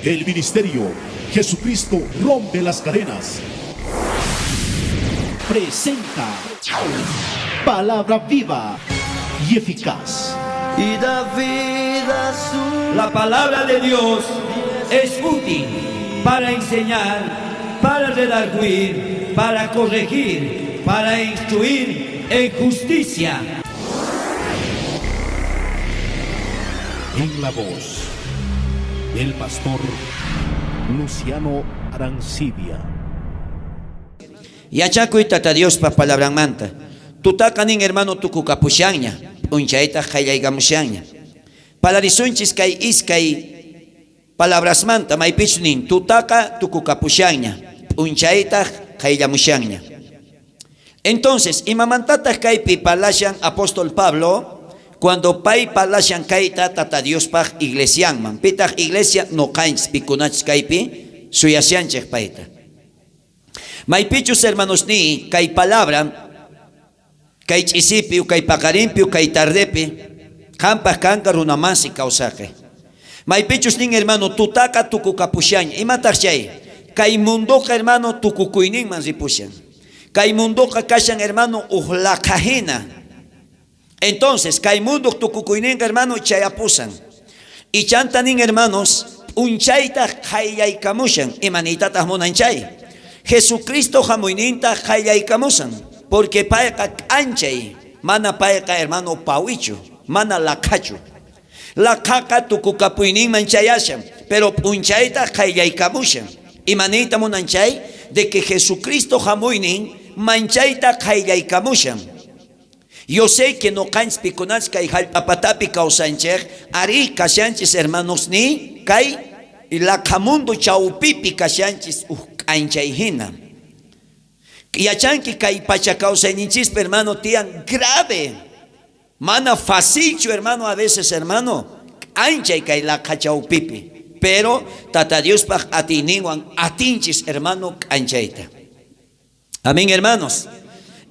El ministerio Jesucristo rompe las cadenas. Presenta Palabra viva y eficaz. Y da vida a su La palabra de Dios es útil para enseñar, para redarguir, para corregir, para instruir en justicia. En la voz del pastor Luciano Arancibia. Yachakuy Tata Diospa palabranmanta. Tutaqa nin hermano tukukapushanña, p'unchaytaj qayllaykamushanña. Parlarisunchis kay iskay palabrasmanta, maypichus nin tutaqa tukukapushanña, p'unchaytaj qayllamushanña. Entonces, imamantataj kaypi parlashan apóstol Pablo cuando pay parlashan kayta Tata Diospaj iglesianman. Pitaj iglesia noqanchis pikunachis kaypi suyashanchej payta. Maypichus hermanos ni kay palabra kay ch'isipi kay paqarinpi kay tardepi qanpaj kanqa runamasi kawsaqe. Maypichus nin hermano tutaqa tukukapushanña. Imataj chay? Kay mundoqa hermano tukukuyninman ripushan. Kay mundoqa kashan hermano uj laqhajina. Entonces, kay mundoq tukukuyninqa hermano chayapusan. Y chanta nin hermanos, p'unchaytaj qayllaykamushan. Imaniytataj munan chay? Jesucristo hamuyninta qayllaykamusan. Porque payqa k'anchay, mana payqa hermano pawichu, mana laqhachu. Laqhaqa tukukapuyninman chayashan, pero p'unchaytaj qayllaykamushan. Imaniyta munan chay? De que Jesucristo hamuynin manchayta qayllaykamushan. Yo sé que noqanchis pikunachis kay jallp'apatapi kawsanchej, arí kashanchis hermanos ni kay laqhamundo chawpipi kashanchis uj k'anchay hina. Yachanki kay pacha kawsayninchispi hermano tiyan grave. Mana facilchu hermano a veces hermano k'anchay kay laqha chawpipi. Pero Tata Diospaj atiyninwan atinchis hermano k'anchayta. Amén, hermanos.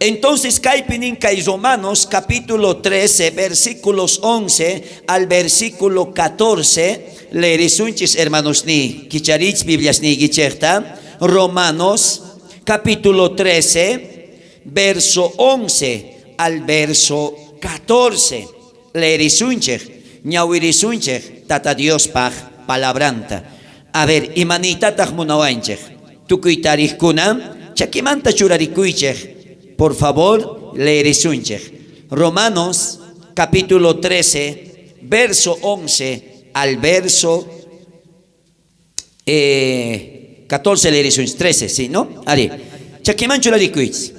Entonces, kaypi nin kay Romanos capítulo 13, versículos 11 al versículo 14, leerisunchis hermanos ni, kicharich Biblias niykichejta, Romanos capítulo 13, verso 11 al verso 14, leerisunchej, ñawirisunchej, Tata Diospaj palabranta. A ver, imaniytataj munawanchej, tukuy tarejkuna, chakimanta churarikuychej. Por favor, leerisunchej. Romanos capítulo 13, verso 11 al verso 14 leerisunchej, 13, sí, ¿no? Ari. Chakiman churarikuychis.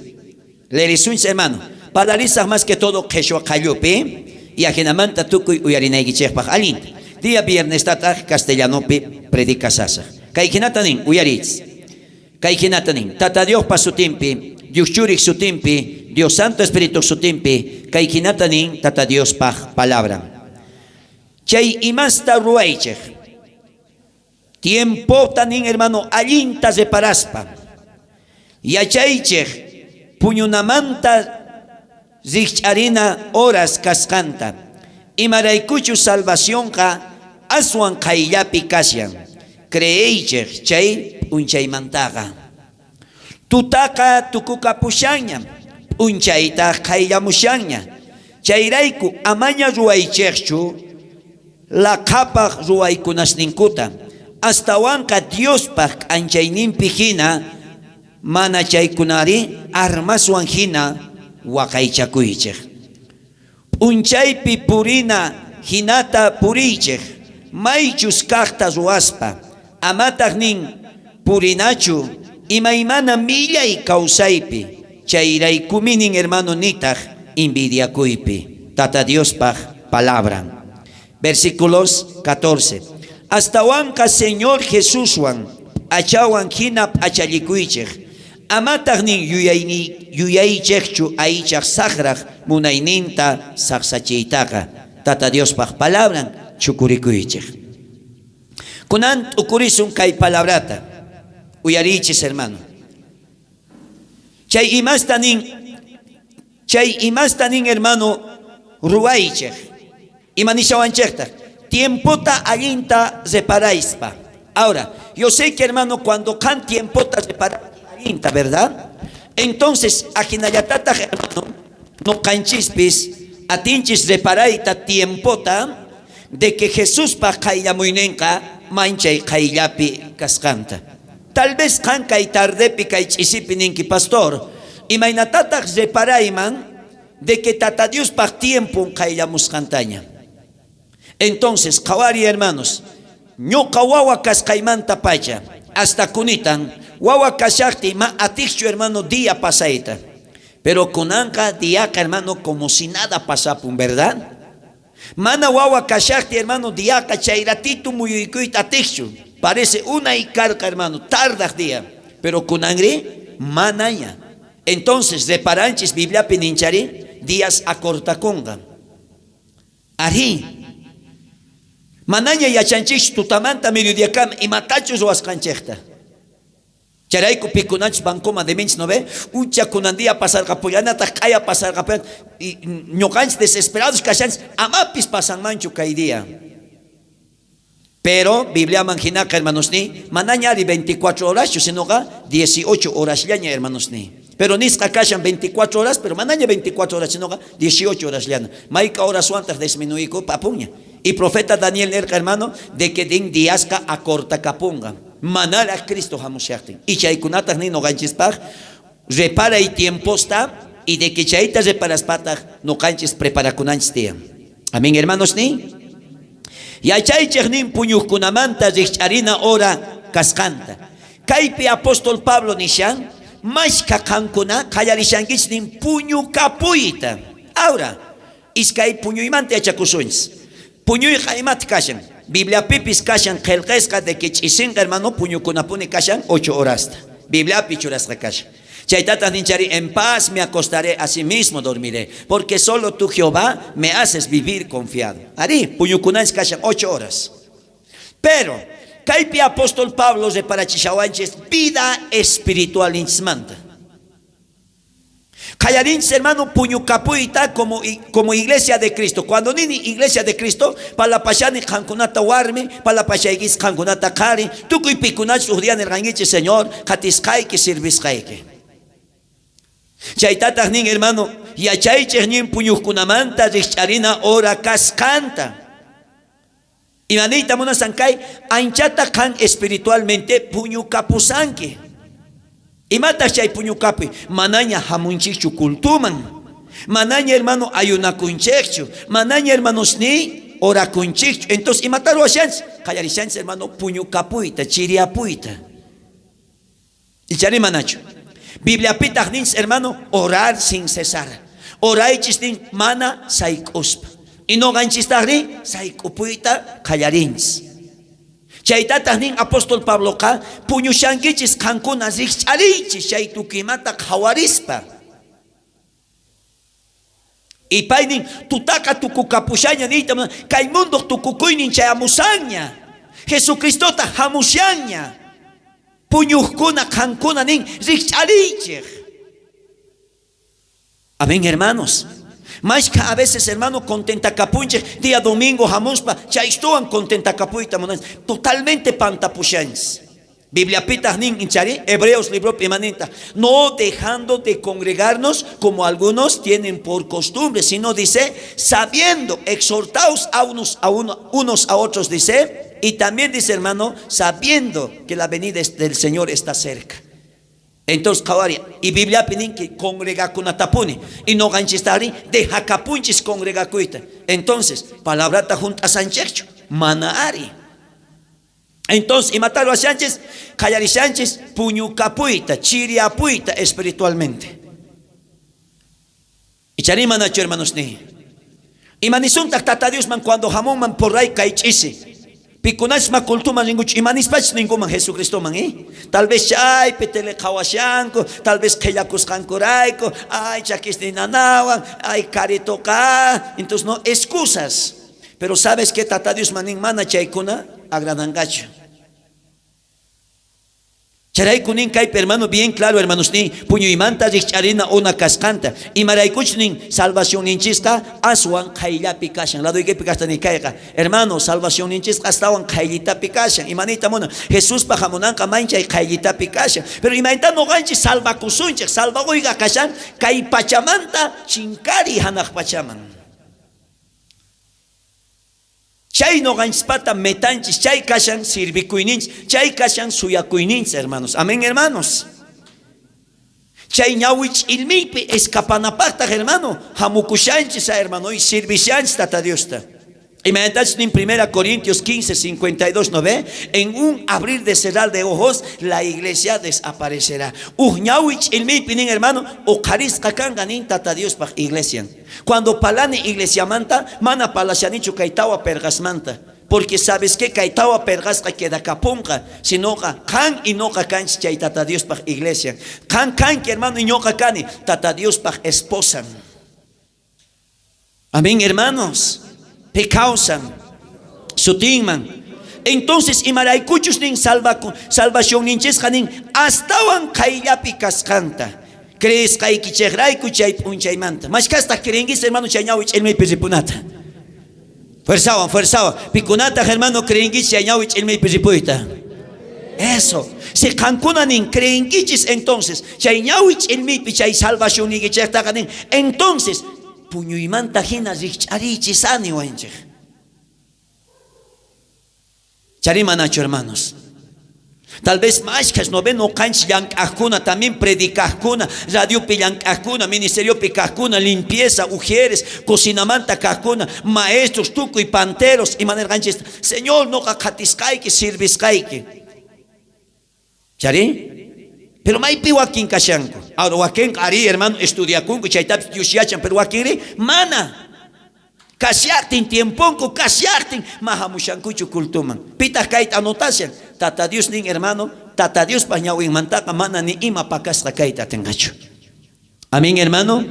Leerisunchis, hermano. Parlarisaj más que todo qheshwa qallupi y ajinamanta tukuy uyarinaykichejpaj allinta. Día viernes tataj castellanopi predicasasaj. Kay hinata nin, uyarichis. Kay hinata nin, Tata Diospa sutinpi, Dios Churik sutinpi, Dios Santo Espíritu sutinpi, kay hinata nin, Tata Diospaj palabra. Chay imasta ruwaychej. Tiempota nin, hermano, allinta reparaspa. Yachaychej, puñunamanta rikch'arina horas kasqanta. Imaraykuchu salvacionqa aswan qayllapi kashan. Creeychej chay p'unchaymantaqa. Tutaqa tukukapushanña, p'unchayta qayllamushanña. Chayrayku amaña ruwaychejchu laqhapaj ruwaykunasninkuta. Astawanqa Diospaj k'anchayninpi hina mana chaykunari armaswan hina waqaychakuychej. P'unchaypi purina hinata puriychej, maychus kajta ruwaspa. Amataj nin purinachu imaymana millay kawsaypi. Chayrayku nin hermano nitaj envidiakuypi. Tata Diospaj palabra. Versículos 14. Astawanqa Señor Jesuswan p'achawan hina p'achallikuychej. Amataj nin yuyaychejchu aychaj sajraj munayninta sajsachiytaqa. Tata Diospaj palabran chukurikuychej. Kunan t'ukurisun kay palabrata. Uyarichis hermano. Chay imasta nin, chay imasta nin hermano ruwaychej. Imanishawanchejtaj. Tiempota allinta reparayspa. Ahora, yo sé que hermano, cuando qan tiempota reparanki allinta, verdad? Entonces, ajinallatataj hermano, noqanchispis atinchis reparayta tiempota de que Jesuspa qayllamuyninqa manchay qayllapi kasqanta. Tal vez qan kay tardepi kay ch'isipi ninki, pastor, imaynatataj reparayman de que Tata Diospaj tiempon qayllamusqantaña. Entonces, qhawariy hermanos, ñoqa wawa kasqaymanta pacha hasta kunitan wawa kashajtiy ma atijchu hermano día pasayta. Pero kunanqa diaqa hermano como si nada pasapun, verdad? Mana wawa kashajtiy hermano diaqa chay ratito muyuykuyta atijchu. Parece unay karqa hermano, tardaj día. Pero kunanri manaña. Entonces, reparanchis Bibliapi ninchari, días acortakunqa. Arí. Manaña yachanchis tutamanta mediodiakama imatachus ruwasqanchejta. Chayrayku pikunachus bancoma de minch no ve, ucha kunan día pasarqapullanataq q'aya pasarqapullan y ñuqanchis desesperados kashanchis amapis pasanmanchu kay día. Pero Bibliaman jinaqa hermanosniy, manaña ari 24 horaschu, sinoqa 18 horasllaña hermanosniy. Pero nisqa kashan 24 horas, pero manaña 24 horas, sinoqa 18 horasllana. Mayka horaswantaq disminuyku papunña. Y profeta Daniel nerqa hermano, de que din diasqa acortakapunqa. Manaraj Cristo hamushaqtin. Y chaykunataq nin noqanchispaq, reparay tiemposta y de que chayta reparaspataq noqanchis preparakunanchis tiyan. Amén, hermanos ni. Yachaychej nin puñujkunamanta rijch'arina hora kasqanta. Kaypi apóstol Pablo nishan, mashka qankuna qallarishankichis nin puñukapuyta. Ahora, iskay puñuymanta yachakusunchis. Puñuyqa imata kashan? Bibliapipis kashan qhelqesqa de que ch'isinqa hermano puñukunapuni kashan 8 horasta. Bibliapi churasqa kashan. Chaytataq ninchari, en paz me acostaré, así mismo dormiré, porque solo tú, Jehová, me haces vivir confiado. Arí, puñukunanchis kashan 8 horas. Pero, kaypi apóstol Pablo reparachishawanchis vida espiritual inchismanta. Qallarinchis, hermano, puñukapuyta como iglesia de Cristo. Cuando nini iglesia de Cristo, palapashani qankunata warmi, palapashaykis qankunata qhari, tukuy pikunachus uj día nirqankichis, Señor, qatisqayki, servisqayki. Chaytataq nin, hermano, yachaychej nin puñujkunamanta rijch'arina hora kasqanta. Imaniyta munasan kay, anchata qan espiritualmente puñukapusanki. Imataq chay puñukapuy? Manaña hamunchikchu cultuman. Manaña, hermano, ayunakunchikchu. Manaña, hermanos, ni orakunchikchu. Entonces, imata ruwashanchis? Qallarishanchis, hermano, puñukapuyta, chiriapuyta. Ichari manachu. Bibliapitaq ninchis, hermano, orar sin cesar. Oraychis nin mana sayk'uspa. Y noqanchistaqri sayk'upuyta qallarinchis. Chaytataq nin apóstol Pabloqa, puñushankichis qankuna rijch'ariychis chay tukuymanta qhawarispa. Y pay nin, tutaqa tukukapushaña niyta munan, kay mundoq tukukuynin chayamusanña. Jesucristota hamushanña. Puñujkuna qankuna nin rijch'ariychej. Amén, hermanos. Mashka a veces, hermano, contentakapunchej día domingo hamuspa, chaystuwan contentakapuyta munanchis, totalmente pantapushanchis. Bibliapitaq nin inchari, Hebreos libro imaninta, no dejando de congregarnos como algunos tienen por costumbre, sino dice, sabiendo, exhortaos a unos a uno, unos a otros, dice, y también dice, hermano, sabiendo que la venida del Señor está cerca. Entonces, qhawari, y Bibliapi nin que congregakunatapuni, y noqanchistari dejakapunchis congregakuyta. Entonces, palabrata junt'asanchejchu, mana ari. Entonces, imatalo ashanchis, qallarishanchis, puñukapuyta, chiriapuyta espiritualmente. Ichari manachu, hermanos, ni. Imanisuntaq Tata Diosman cuando hamunman por ray kay ch'isi. Pikunachma cultuman ringuchu, imanispachis ninguman Jesucristoman, Tal vez chaypi teleqhawashanku, tal vez qhillakusqankurayku, ay chakisni nanawan, ay karitoqa. Entonces, no, excusas. Pero ¿sabes qué? Tata Dios manin mana chaykuna agradanqachu. Chayrayku nin kaypi hermano bien claro hermanosniy, puñuymanta rijch'arina una kasqanta. Imaraykuchus nin salvacionninchisqa aswan qayllapi kashan. Ladoykipi kajta ni kayqa, hermano, salvacionninchisqa astawan qayllitapi kashan. Imaniyta munan? Jesuspa jamunanqa manchay qayllitapi kashan. Pero imaynatá noqanchis salvakusunchej? Salvakuyqa kashan kay pachamanta chinkariy janaj pachaman. Chay noqanchispata metanchis, chay kashan sirvikuyninchis, chay kashan suyakuyninchis, hermanos. Amén, hermanos. Chay ñawi ch'ilmiypi escapanapajtaj, hermano, jamukushanchis, hermano, y sirvishanchis Tata Diosta. Imaynatachus nin 1 Corintios 15, 52, ¿no ve? En un abrir de cerrar de ojos, la iglesia desaparecerá. Uj ñawi ch'ilmiypi nin, hermano, uqharisqa kanqa nin Tata Diospaj iglesian. Cuando palani iglesiamanta, mana palashanichu kay tawa perqasmanta. Porque sabes que kay tawa perqasqa quedakaponqa, sinoqa qan y noqa kanchis chay Tata Diospaj iglesia. Qan kanki, hermano, y ñoqa kani Tata Diospaj esposan. Amén, hermanos. Pi kawsan sutinman. Entonces, imaraykuchus nin salvacionninchisqa nin astawan qayllapi kasqanta. Creesqaykichejrayku chay p'unchaymanta. Mashkastaq creenkis, hermano, chay ñawi ch'ilmiypi ripunata. Fuerzawan, fuerzawan. Pikunataq, hermano, creenkis chay ñawi ch'ilmiypi ripuyta. Eso. Si qankuna nin creenkichis, entonces, chay ñawi ch'ilmiypi chay salvacionniykichejtaqa nin, entonces, puñuymanta hina rijch'ariychis aniwanchej. Chari manachu, hermanos. Tal vez mashkhas no ven noqanchis llank'ajkuna, también predicajkuna, radiopi llank'ajkuna, ministeriopi kajkuna, limpieza, ujieres, cocinamanta kajkuna, maestros, tukuy panteros, imanerqanchis, Señor, noqa qhatisqayki, sirvisqayki. Chari? Pero maypi wakin kashanku. Ahora wakinqa arí, hermano, estudiakunku, chaytapis Dios yachan, pero wakinri mana. Kashaqtin tiemponku, kashaqtin mahamushankuchu cultuman. Pitaq kayta anotashan? Tata Dios nin, hermano, Tata Diospaj ñawinmantaqa mana ni ima pakasqa kayta atinqachu. Amén, hermano.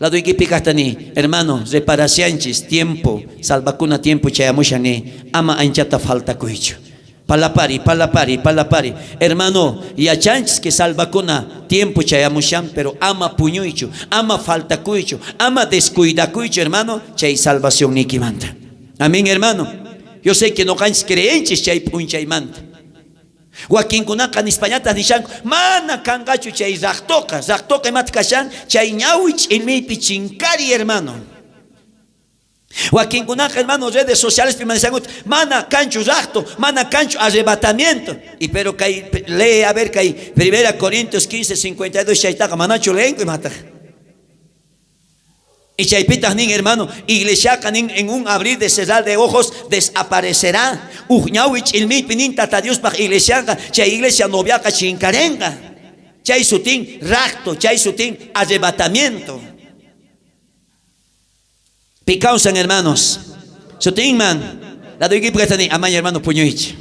Ladoykipi kajta ni, hermano, reparashanchis tiempo, salvakuna tiempo chayamushan ni, ama anchata faltakuychu. Palapari, palapari, palapari. Hermano, yachanchis que salvakuna tiempo chayamushan, pero ama puñuychu, ama faltakuychu, ama descuidakuychu, hermano, chay salvación nikimanta. Amén, hermano. Yo sé que noqanchis creenchis chay p'unchaymanta. Wakinkunaqa nispañataq nishanku, mana kanqachu chay raqtoqa, raqtoqa imata kashan, chay ñawi ch'ilmiypi chinkari, hermano. Wakinkunaqa, hermano, redes sociales nishanku, mana kanchu raqto, mana kanchu arrebatamiento. Y pero kay, lee a ver kay 1 Corintios 15, 52 chaytaqa manachu leenku imataq. Y chaypitaq nin, hermano, iglesiaqa nin en un abrir de cerrar de ojos desaparecerá. Uj ñawi ch'ilmiypi nin Tata Diospaj iglesiaqa, chay iglesia noviaqa chinkarenqa. Chay sutin rapto, chay sutin arrebatamiento. Pi kawsan, hermanos. Sutinman. Ladoykipi kajta nin, amaña, hermano, puñuychu.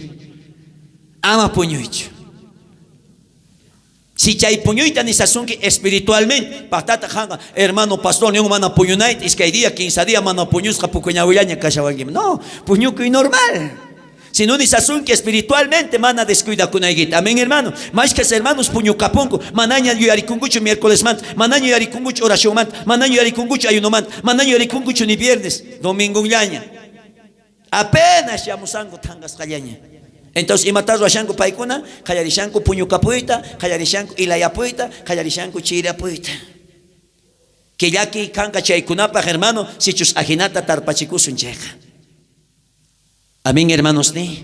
Ama puñuychu. Si chay puñuyta nisasunki espiritualmente, pajtata janqa, hermano pastor, ni un mana puñunayta, iskay día, 15 día mana puñusqa pukuñawillaña kashawankiman. No, puñukuy normal. Si no nisasunki espiritualmente, mana descuidakunaykita. Amén, hermano. Más que hermanos puñukapunku, manaña yuyarikunkuchu miércoles manta, manaña yuyarikunkuchu oración manta, manaña yuyarikunkuchu ayuno manta, manaña yuyarikunkuchu ni viernes, domingo llaña. Apenas yamusanku thanqasqallaña. Entonces, imata ruwashanku paykuna? Qallarishanku puñukapuyta, qallarishanku ilayapuyta, qallarishanku chirapuyta. Que llaki kanqa chaykunapaj, hermano, sichus ajinata tarpachikusun chayqa. Amén, hermanos, ni.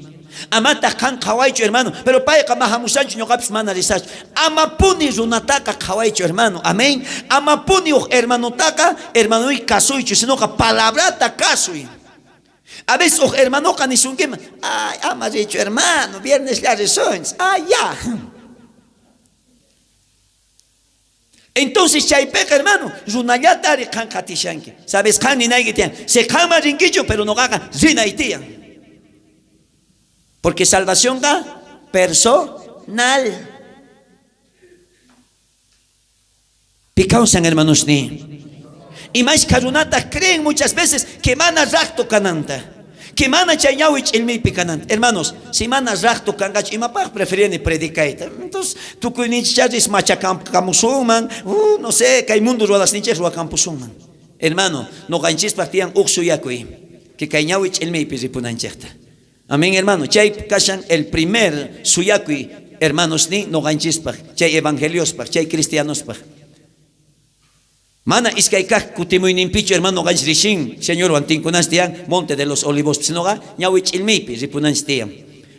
Amataq qan qhawaychu, hermano, pero payqa mahamusanchu, ñuqapis mana risachu. Amapuni runataqa qhawaychu, hermano. Amén. Amapuni uj hermanotaqa, hermanoy kasuychu, sinoqa palabrata kasuy. A veces uj hermanoqa nisunkiman, ay, ama richu, hermano, viernes ya risunchis. Ay, ya. Entonces chaypiqa, hermano, runallata ari qan qatishanki. Sabes, qan ninayki tiyan. Se qanman rinkichu, pero noqaqa rinay tiyan. Porque salvación da personal. Picausan, hermanos, ni. Y más karunata creen muchas veces que mana rapto kananta. Que mana chay ñawi ch'ilmiypi kananta. Hermanos, si mana raqtu kanqachu, imapaj preferini predicayta? Entonces, tukuyninchis machakampusunman, no sé, kay mundo ruwadasninchis ruwakampusunman. Hermano, noqanchispaj tiyan uj suyakuy, que kay ñawi ch'ilmiypi ripunanchejta. Amén, hermano. Chay kashan el primer suyakuy, hermanos, ni noqanchispaj, chay evangeliospaj, chay cristianospaj. Mana iskay kaj kutimuyninpichu, hermano, noqanchis rishin, Señorwan tinkunanchis tiyan, Monte de los Olivos, sinoqa ñawi ch'ilmiypi ripunanchis tiyan.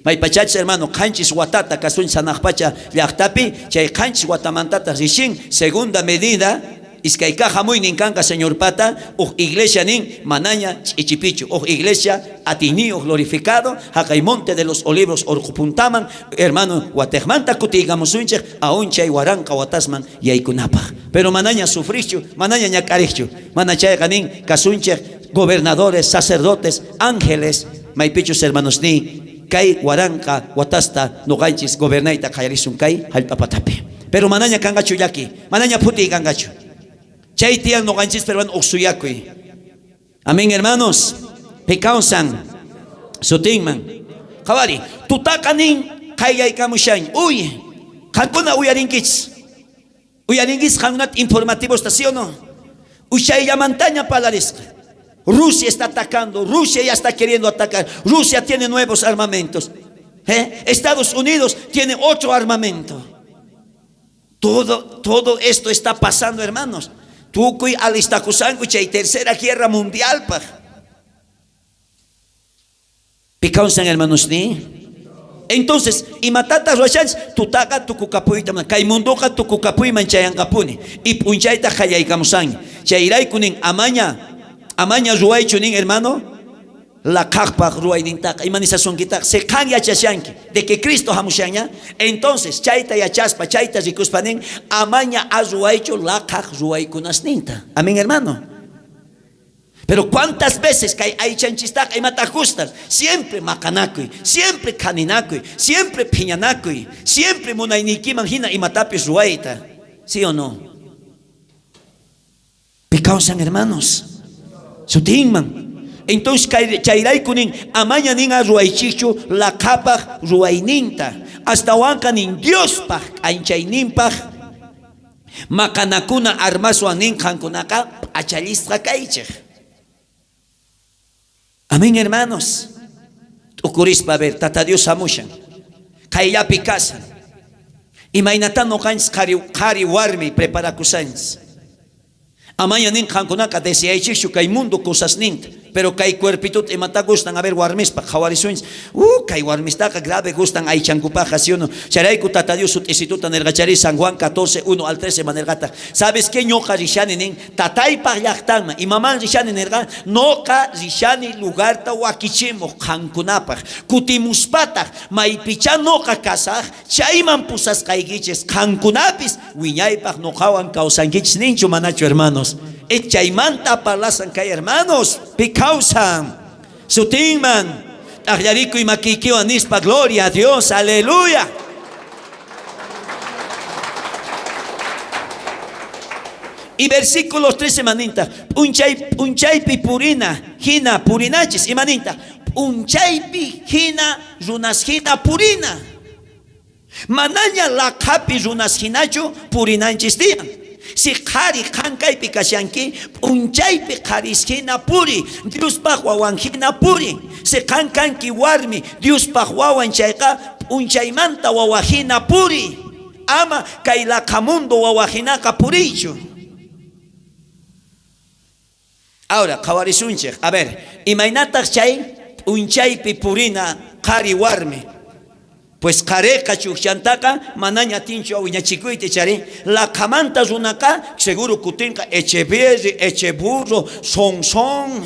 Maypachachis, hermano, qanchis watata kasunchis hanaqpacha llaqtapi, chay qanchis watamantataq rishin, segunda medida, iskay kaj hamuynin kanqa Señorpata, uj iglesia nin manaña ch'ichipichu, uj iglesia atiyniyuq glorificado, haqay Monte de los Olivos orqopuntaman, hermano, watejmanta kutiykamusunchej, aún chay waranqa watasman yaykunapaj. Pero manaña sufrichu, manaña ñak'ariqchu, mana chayqa nin kasunchej gobernadores, sacerdotes, ángeles, maypichus hermanos ni kay waranqa watasta noqanchis gobernayta qallarisun kay hallp'apatapi. Pero manaña kanqachu llaki, manaña phutiy kanqachu. Chay tiyan noqanchis hermano uj suyakuy. Amén, hermanos. Pekawsan sutinman. Qhawari, tutaqa nin qayllaykamushan. Uy, qankuna uyarinkichis. Uyarinkichis qankunata informativosta, ¿sí o no? Ushayllamantaña parlarisqa. Rusia está atacando, Rusia ya está queriendo atacar. Rusia tiene nuevos armamentos. Estados Unidos tiene otro armamento. Todo esto está pasando, hermanos. Tukuy alistakusanku chay tercera guerra mundial paj. Picausan, hermanos, ni. Entonces, imatata ruwashanchis, tutaqa tukukapuyta mana, kay mundoqa tukukapuyman chayanqapuni. Y p'unchayta qallaykamusanña. Chayrayku nin, amaña ruwaychu nin, hermano, laqhaqpaq ruwaynintaqa, ima nisasunkitaqa, se qan yachashanki de que Cristo hamushanña. Entonces, chayta yachaspa, chayta rikuspa nin, amaña arruwaychu laqhaq ruwaykunasninta. Amén, hermano. Pero cuántas veces kay aychanchistaqa imata gustan, siempre maqanakuy, siempre kaninakuy, siempre phiñanakuy, siempre munaynikiman hina imatapis ruwayta. ¿Sí o no? Picausan, hermanos. Sutinman. Entonces chayrayku nin, amaña nin arruwaychichu laqhapaq ruwayninta. Astawanqa nin Diospaq k'anchayninpaq maqanakuna armaswan nin qankunaqa p'achallisqa kaychej. Amén, hermanos. T'ukurispa, a ver, Tata Dios hamushan. Qayllapi kasan. Imaynatan noqanchis qhari warmi preparakusanchis. Amaña nin qankunaqa deseaychikchu kay mundo cosasninta, pero kay cuerpituta imata gustan, a ver, warmispa qhawarisunchis. Kay warmistaqa grave gustan aychankupaqa, ¿sí o no? Chayrayku Tata Dios sut'isituta nerqachari San Juan 14, 1 al 13 manerqataq. ¿Sabes qué? Ñoqa rishani nin, tataypaq llaqtanman, imaman rishani nerqa, noqa rishani lugarta wakichimuq qankunapaq. Kutimuspataq, maypichá noqa kasaq, chayman pusasqaykichis, qankunapis wiñaypaq noqawan kawsankichis ninchu manachu, hermanos. Chaymanta parlasan kay hermanos, pikawsan, sutinman, t'aqllarikuy makiykiwan nispa, gloria a Dios, aleluya. Y versículos 13 maninta, p'unchaypi purina, hina purinachis, imaninta, p'unchaypi hina runas hina purina. Manaña laqhapi runas hinachu purinanchis tiyan. Si qhari qhankaypi kashanki, p'unchaypi qharis hina puri, Diospaq wawan hina puri. Si qhan kanki warmi, Diospaq wawan chayqa, p'unchaymanta wawa hina puri. Ama kay laqhamundo wawa hinaqa puriychu. Ahora, qhawarisunchej. A ver, imaynataq chay p'unchaypi purina qhari warmi? Pues qhareqa chujchantaqa manaña tinchu awiñachikuyta chari. Laqhamanta runaqa seguro kutinqa Echeverri, Echeburro, Sonsón.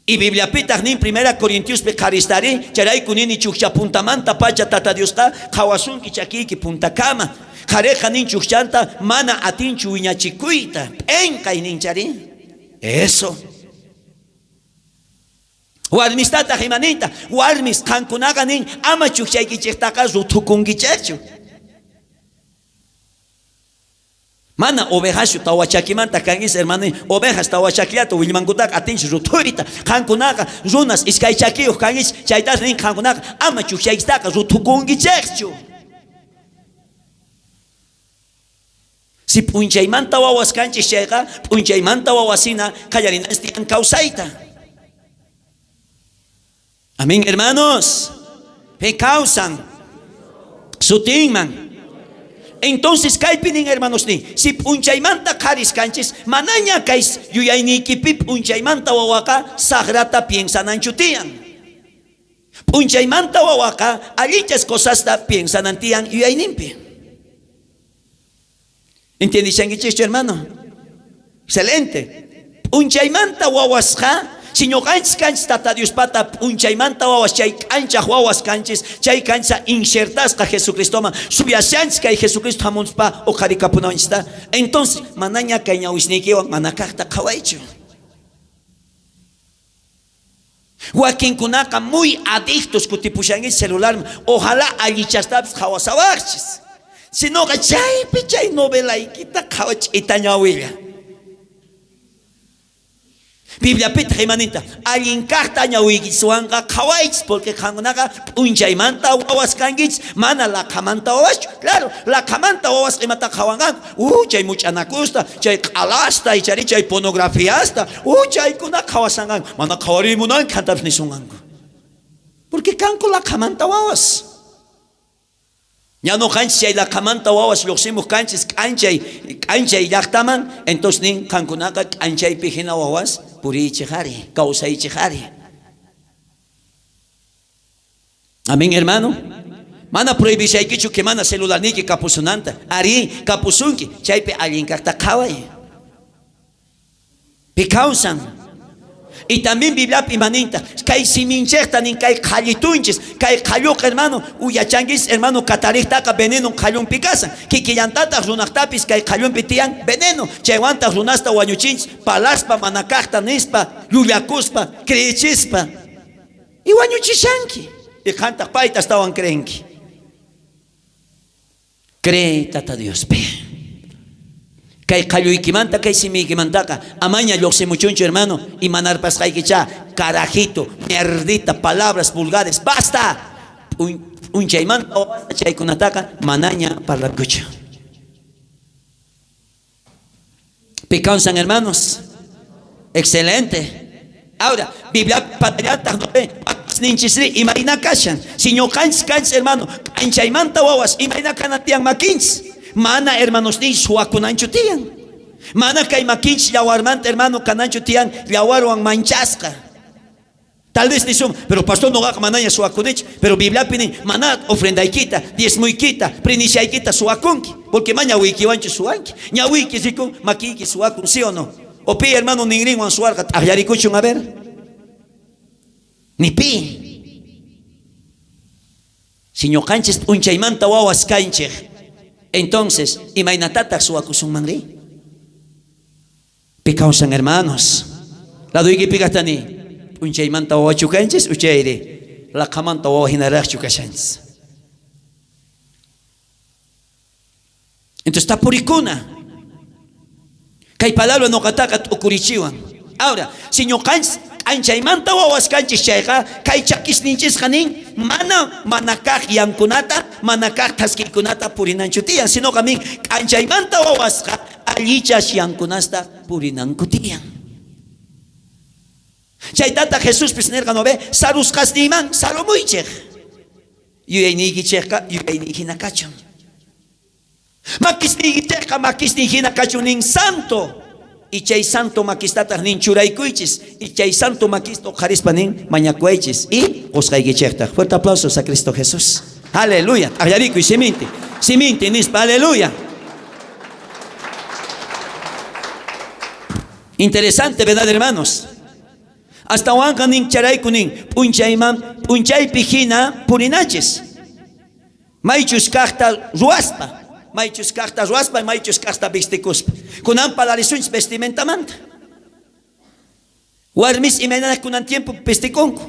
Y Bibliapitaq nin primera Corintiospi qharistari, chayrayku nini chujcha puntamanta pacha Tata Diosqa qhawasunki chakiyki puntakama. Qhareqa nin chujchanta mana atinchu wiñachikuyta. P'enqay nin chari. Eso. Warmistataq imaninta, warmis qankunaqa nin ama chujchaykichejtaqa ruthukunkichejchu. Mana ovejaschu tawa chakimanta kankichis, hermano. Ovejas tawa chakillata willmankutaqa atinchis ruthuyta. Qankunaqa runas iskay chakiyuq kankichis, chaytas nin qankunaqa ama chukchaykistaqa ruthukunkichejchu. Si p'unchaymanta wawas kanchis chayqa, p'unchaymanta wawasina qallarinanchis tiyan kawsayta. Amén, hermanos. Fe kawsan sutinman. Entonces kaypi nin hermanos nin, si p'unchaymanta qharis kanchis, manaña kay yuyayniykipi p'unchaymanta wawaqa sajrata piensananchu tiyan. P'unchaymanta wawaqa allinchas cosasta piensanan tiyan yuyayninpi. Entiendishankichikchu hermano? Excelente. P'unchaymanta wawasqa, si ñoqanchis kanchis Tata Diospata p'unchaymanta wawas, chay k'anchaj wawas kanchis, chay kancha injertasqa Jesucristoman, suyashanchis kay Jesucristo hamunspa oqharikapunanchista. Entonces, manaña kay ñawisniykiwan mana kajta qhawaychu. Wakinkunaqa muy adictos kutipushankichis celularman, ojalá allichastapis qhawasawajchis. Sinoqa chaypi chay novelaykita qhawa ch'ita ñawilla. Bibliapitaq imaninta, allin kajta ñawiykichiswanqa qhawaychis, porque qankunaqa p'unchaymanta wawas kankichis, mana laqhamanta wawaschu. Claro, laqhamanta wawas imata qhawanqanku, chay much'anakusta, chay q'alasta, ichari chay pornografiasta, chaykuna qhawasanqanku, mana qhawariy munanki qantapis nisunqanku. Porque kanku laqhamanta wawas. Ña noqanchis chay laqhamanta wawas lloqsimuq kanchis k'anchay k'anchay llaqtaman, entonces nin qankunaqa k'anchaypi hina wawas puriychej ari, kawsaychej ari. Amén, hermano. Mana prohibishaykichu que mana celularniyki kapusunanta. Ari, kapusunki, chaypi allin kajta qhaway. Pi kawsan. Y también Bibliapi imaninta, kay siminchejta nin kay qhallitunchis, kay qhalluqa hermano, uyachanquis hermano katarijtaqa veneno qhallunpi kasan. Kikillantataq runaqtapis kay qhallunpi tiyan veneno. Chaywantaq runasta wañuchinchis, palaspa mana kajta nispa, llullakuspa, creechispa. Y wañuchishanki. Y qantaq payta astawan creenki. Cree Tata Diospi. Kay qalluykimanta, kay simiykimantaqa amaña lloqsimuchunchu, hermano, y manarpasqaykichá, carajito, mierdita, palabras vulgares, basta. P'unchaymanta chaykunataqa manaña parlakuchu. Pi kawsan, hermanos? Excelente. Ahora, Biblia patallataq no ve, ninchisri imayna kashan. Si ñuqanchis kanchis, hermano, k'anchaymanta wawas, imayna kanan tiyan makinchis. Mana, hermanos, ni suwakunanchu tiyan. Mana kay makinchis llawarmanta, hermano, kananchu tiyan, llawarwan manchasqa. Tal vez nisun, pero pastor noqaqa manaña suwakunichu, pero Bibliapi nin, mana ofrendaykita, diezmuykita, prinishaykita suwakunki, porque ma ñawiykiwanchu suwanki. Ñawiyki rikun, makiyki suwakun, ¿sí o no? O pi hermano ninrinwan suwarqa, t'aqllarikuchun, a ver. Ni pi. Si ñuqanchis p'unchaymanta wawas kanchej, entonces, imaynatataq suwakusunmanri? Pi kawsan, hermanos? Ladoykipi kajtani, p'unchaymanta wawachu kanchis uchayri laqhamanta wawa hinaraqchu kashanchis. Entonces tapurikuna. Kay palabra noqataqa t'ukurichiwan. Ahora, si ñuqanchis k'anchaymanta wawas kanchis chayqa, kay chakisninchisqa nin, mana mana kaq yankunata, mana kaq thaskiykunata purinanchu tiyan, sinoqa nin k'anchaymanta wawasqa allichas yankunasta purinanku tiyan. Chaytataq Jesuspis nirqa, no ve, sarusqasniyman sarumuychej. Yuyayniykichejqa yuyayniy hina kachun. Makisniykichejqa makisniy hina kachun nin santo. Y chay santo makistataq nin churaykuychis. Y chay santo makista uqharispa nin mañakuaychis. Y qusqaykichejtaq. Fuerte aplausos a Cristo Jesús. Aleluya. T'aqllarikuy siminti. Siminti nispa. Aleluya. Interesante, ¿verdad, hermanos? Astawanqa nin charayku nin p'unchayman p'unchaypi hina purinachis. Maychus kajta ruwaspa, maychus kajta ruwaspa, maychus kajta vistikuspa. Kunan parlarisunchis vestimentamanta. Warmis imaynana kunan tiempo vistikunku.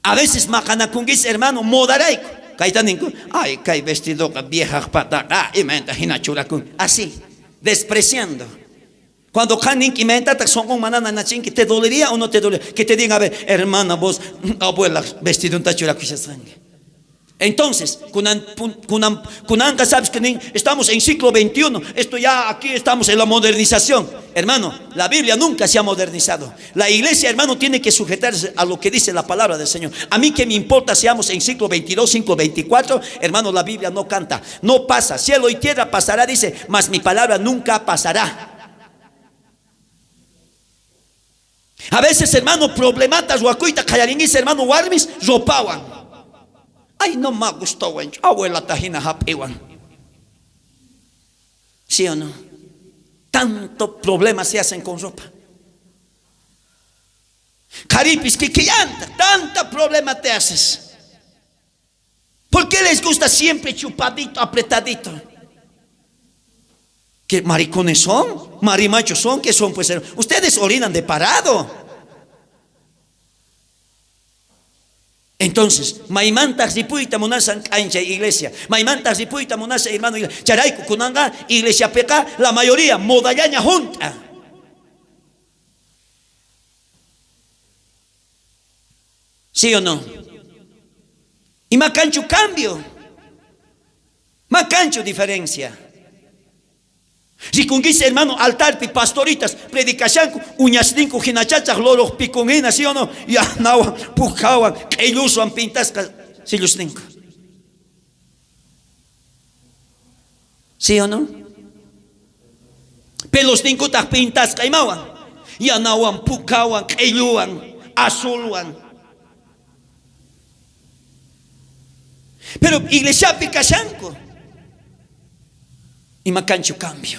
A veces maqanakunkis, hermano, modarayku. Kayta ninku, ay, kay vestidoqa viejaq pataqa, imaynata hina churakun. Así. Despreciando. Cuando qan ninki imaynatataq sonqon mana nanachinki, ¿te dolería o no te dolería? Que te digan, a ver, hermana, vos abuela vestidonta churakushasqanki. Entonces, kunan, kunan, kunanqa sabes que estamos en siglo XXI, esto ya aquí estamos en la modernización. Hermano, la Biblia nunca se ha modernizado. La iglesia, hermano, tiene que sujetarse a lo que dice la palabra del Señor. A mí que me importa seamos en siglo XXII, siglo XXIV, hermano, la Biblia no canta, no pasa. Cielo y tierra pasará, dice, mas mi palabra nunca pasará. A veces, hermano, problematas wakuyta qallaringuis, hermano, warmis ropawan. Ay, no me gustó, abuela tajina hap'iwan. ¿Sí o no? Tanto problema se hacen con ropa. Caripis, que llanta, tanta problema te haces. ¿Por qué les gusta siempre chupadito, apretadito? ¿Qué maricones son? ¿Marimachos son? ¿Qué son? Pues ustedes orinan de parado. Entonces, maymantaq ripuyta munasan k'anchay iglesia. Maymantaq ripuyta munashan hermano iglesia. Charayku kunanqa iglesiapiqa la mayoría modallaña junt'a. ¿Sí o no? Y macancho cambio. Macancho diferencia. Rikunguis hermano altarpi pastoritas predicashanku uñasninku hinachachaj loroq pikunhina, ¿sí o no? Yanawan, pukawan, q'illuswan pintasqa sillusninku. ¿Sí o no? Pelosninkutaq pintasqa imawan, yanawan, pukawan, q'illuwan, azulwan. Pero iglesiapi kashanku. Ima kanchu cambio.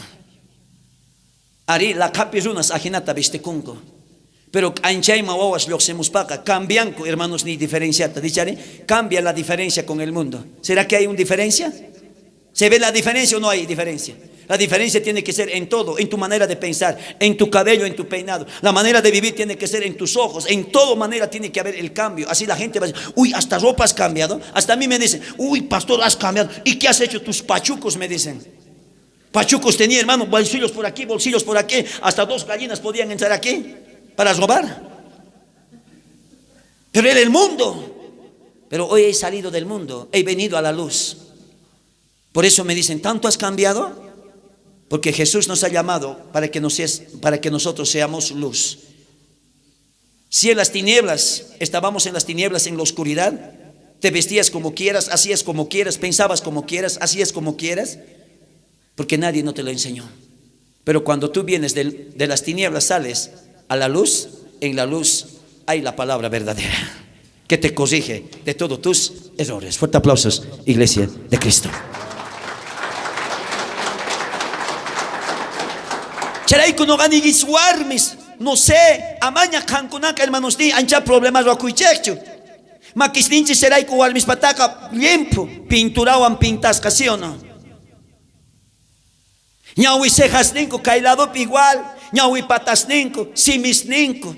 Ari laqhapi runas ajinata vistikunku. Pero k'anchayman wawas lluqsimuspaqa cambianku, hermanos, ni diferenciata. Dichari, cambia la diferencia con el mundo. ¿Será que hay una diferencia? ¿Se ve la diferencia o no hay diferencia? La diferencia tiene que ser en todo, en tu manera de pensar, en tu cabello, en tu peinado. La manera de vivir tiene que ser en tus ojos, en toda manera tiene que haber el cambio. Así la gente va a decir, uy, hasta ropa has cambiado. Hasta a mí me dicen, uy, pastor, has cambiado. ¿Y qué has hecho? Tus pachucos, me dicen. Pachucos tenía, hermano, bolsillos por aquí, bolsillos por aquí. Hasta 2 gallinas podían entrar aquí para robar. Pero era el mundo. Pero hoy he salido del mundo, he venido a la luz. Por eso me dicen, ¿tanto has cambiado? Porque Jesús nos ha llamado para que nosotros seamos luz. Si en las tinieblas, estábamos en las tinieblas, en la oscuridad, te vestías como quieras, hacías como quieras, pensabas como quieras, hacías como quieras, porque nadie no te lo enseñó. Pero cuando tú vienes de las tinieblas, sales a la luz, en la luz hay la palabra verdadera que te corrige de todos tus errores. Fuerte aplausos, Iglesia de Cristo. Charayku noqaniykichis warmis, no sé, amaña qankunaka, hermanos, ni ancha problemas wakuychejchu. Makisninchis serayku warmis pataqa limpio, pinturawan pintasqa, ¿sí o no? Ñawi cejasninku kay ladopi igual, ñawi patasninku, simisninku.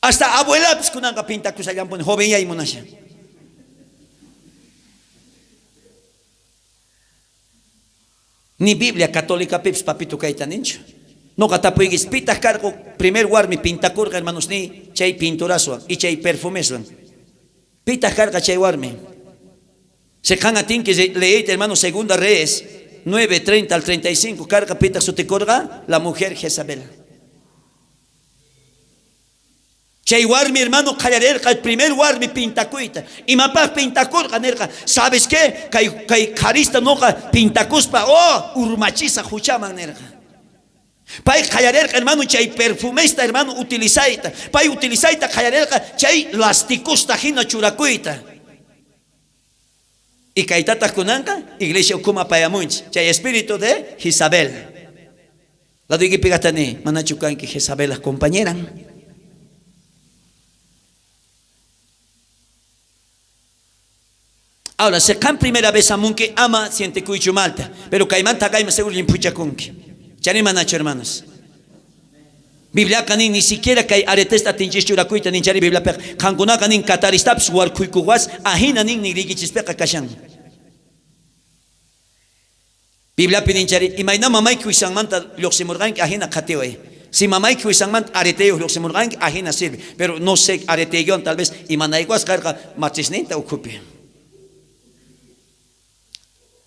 Hasta abuelapis kunanqa pintakushallampuni, joven yay munashan. Ni Biblia católica pips papito kayta ninchu. Noqa tapuykis pitaq karqu primer warmi pintakurqa, hermanos, ni chay pinturaswan y chay perfumeswan. Pitaq karqa chay warmi. Seqan atinki leeyta, hermano, Segunda Reyes 9:30 al 35, karqa pitaq sutikurqa la mujer Jezabel. Chay warmi, hermano, qallarerqa el primer warmi pintakuyta. Imapaq pintakurqa nerqa, ¿sabes qué? Kay qharista noqa pintakuspa, oh, urmachisa huchaman nerqa. Pay qallarerqa, hermano, chay perfumesta, hermano, utilizayta. Pay utilizayta qallarerqa chay lastikusta hina churakuyta. Y kaytataq kunanqa iglesia ukuma payamunchi, chay espíritu de Jezabel. La duykipiqatani, manachu kanki Jezabel compañeran. Ahora, se kan primera vez amunque ama siente kuychu malta, pero kaymanta kayma seguro limpuchakunki. Chani manachu, hermanos. Biblia kanin ni siquiera kay aretesta tinchichurakuyta nin chari Biblia peqa. Qankunaqa nin kataristapis warkuykuwas ahina nin nirikichispeqa kashan. Bibliapi nin chayri, imayna mamayki wijsanmanta llojsimorqanki ajina qhatiway. Si mamayki wijsanmanta areteyoj llojsimorqanki ajina sirve. Pero no sé areteywan tal vez imanaykuwas karqa machisninta ukhupi.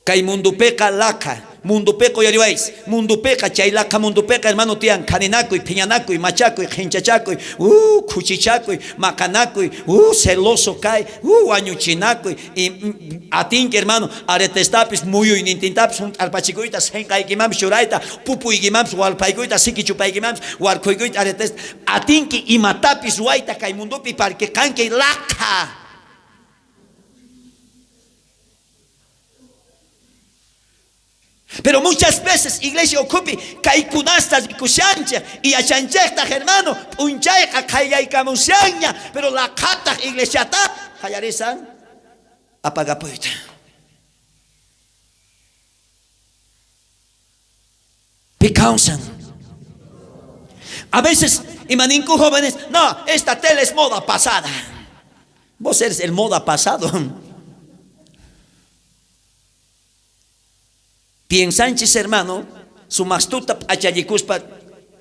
Kay mundopeqa laqha, mundopeqa uyariwaychis, mundopeqa chay laqha mundopeqa hermano tiyan khaninakuy, phiñanakuy, machakuy, qhenchachakuy, khuchichakuy, maqanakuy, celoso kay, wañuchinakuy, atinki hermano aretestapis muyuynintintapis junt'arpachikuyta, senqaykimanpis churayta, pupuykimanpis walpaykuyta, siki chupaykimanpis warkhuykuyta aretesta, atinki imatapis ruwayta kay mundopi parque qanki laqha. Pero muchas veces iglesia ukhupi kaykunasta rikushanchej y yachanchejtaj hermano p'unchayqa qayllaykamushanña, pero laqhataj iglesiata qallarisan apagapuyta. Pi kawsan. A veces imaninku jóvenes, no, esta tele es moda pasada. Vos eres el moda pasado. Piensanchis hermano, sumajtuta p'achallikuspa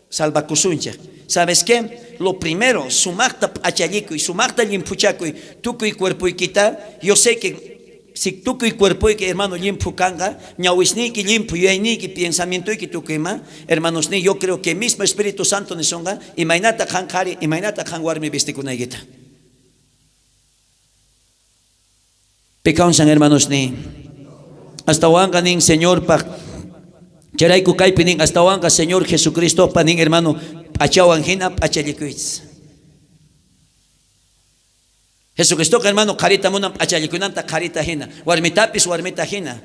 salvakusunchej. ¿Sabes qué? Lo primero, sumajta p'achallikuy, sumajta llimphuchakuy, tukuy cuerpoykita. Yo sé que si tukuy cuerpoyki, hermano, llimphu kanqa, ñawisniyki llimphu, yuyayniyki, pensamientoyki tukuyma, hermanos, ni yo creo que mismo Espíritu Santo nisonqa, imaynata qan qhari, imaynata qan warmi vistikunaykita. Pi kawsan, hermanos, ni. Astawanqa nin Señorpaj, chayrayku kaypi nin, astawanqa Señor Jesucristopa nin, hermano, p'achawan jina p'achallikuychis. Jesucristoqa, hermano, qharita munan p'achallikunanta qharita jina, warmitapis warmita jina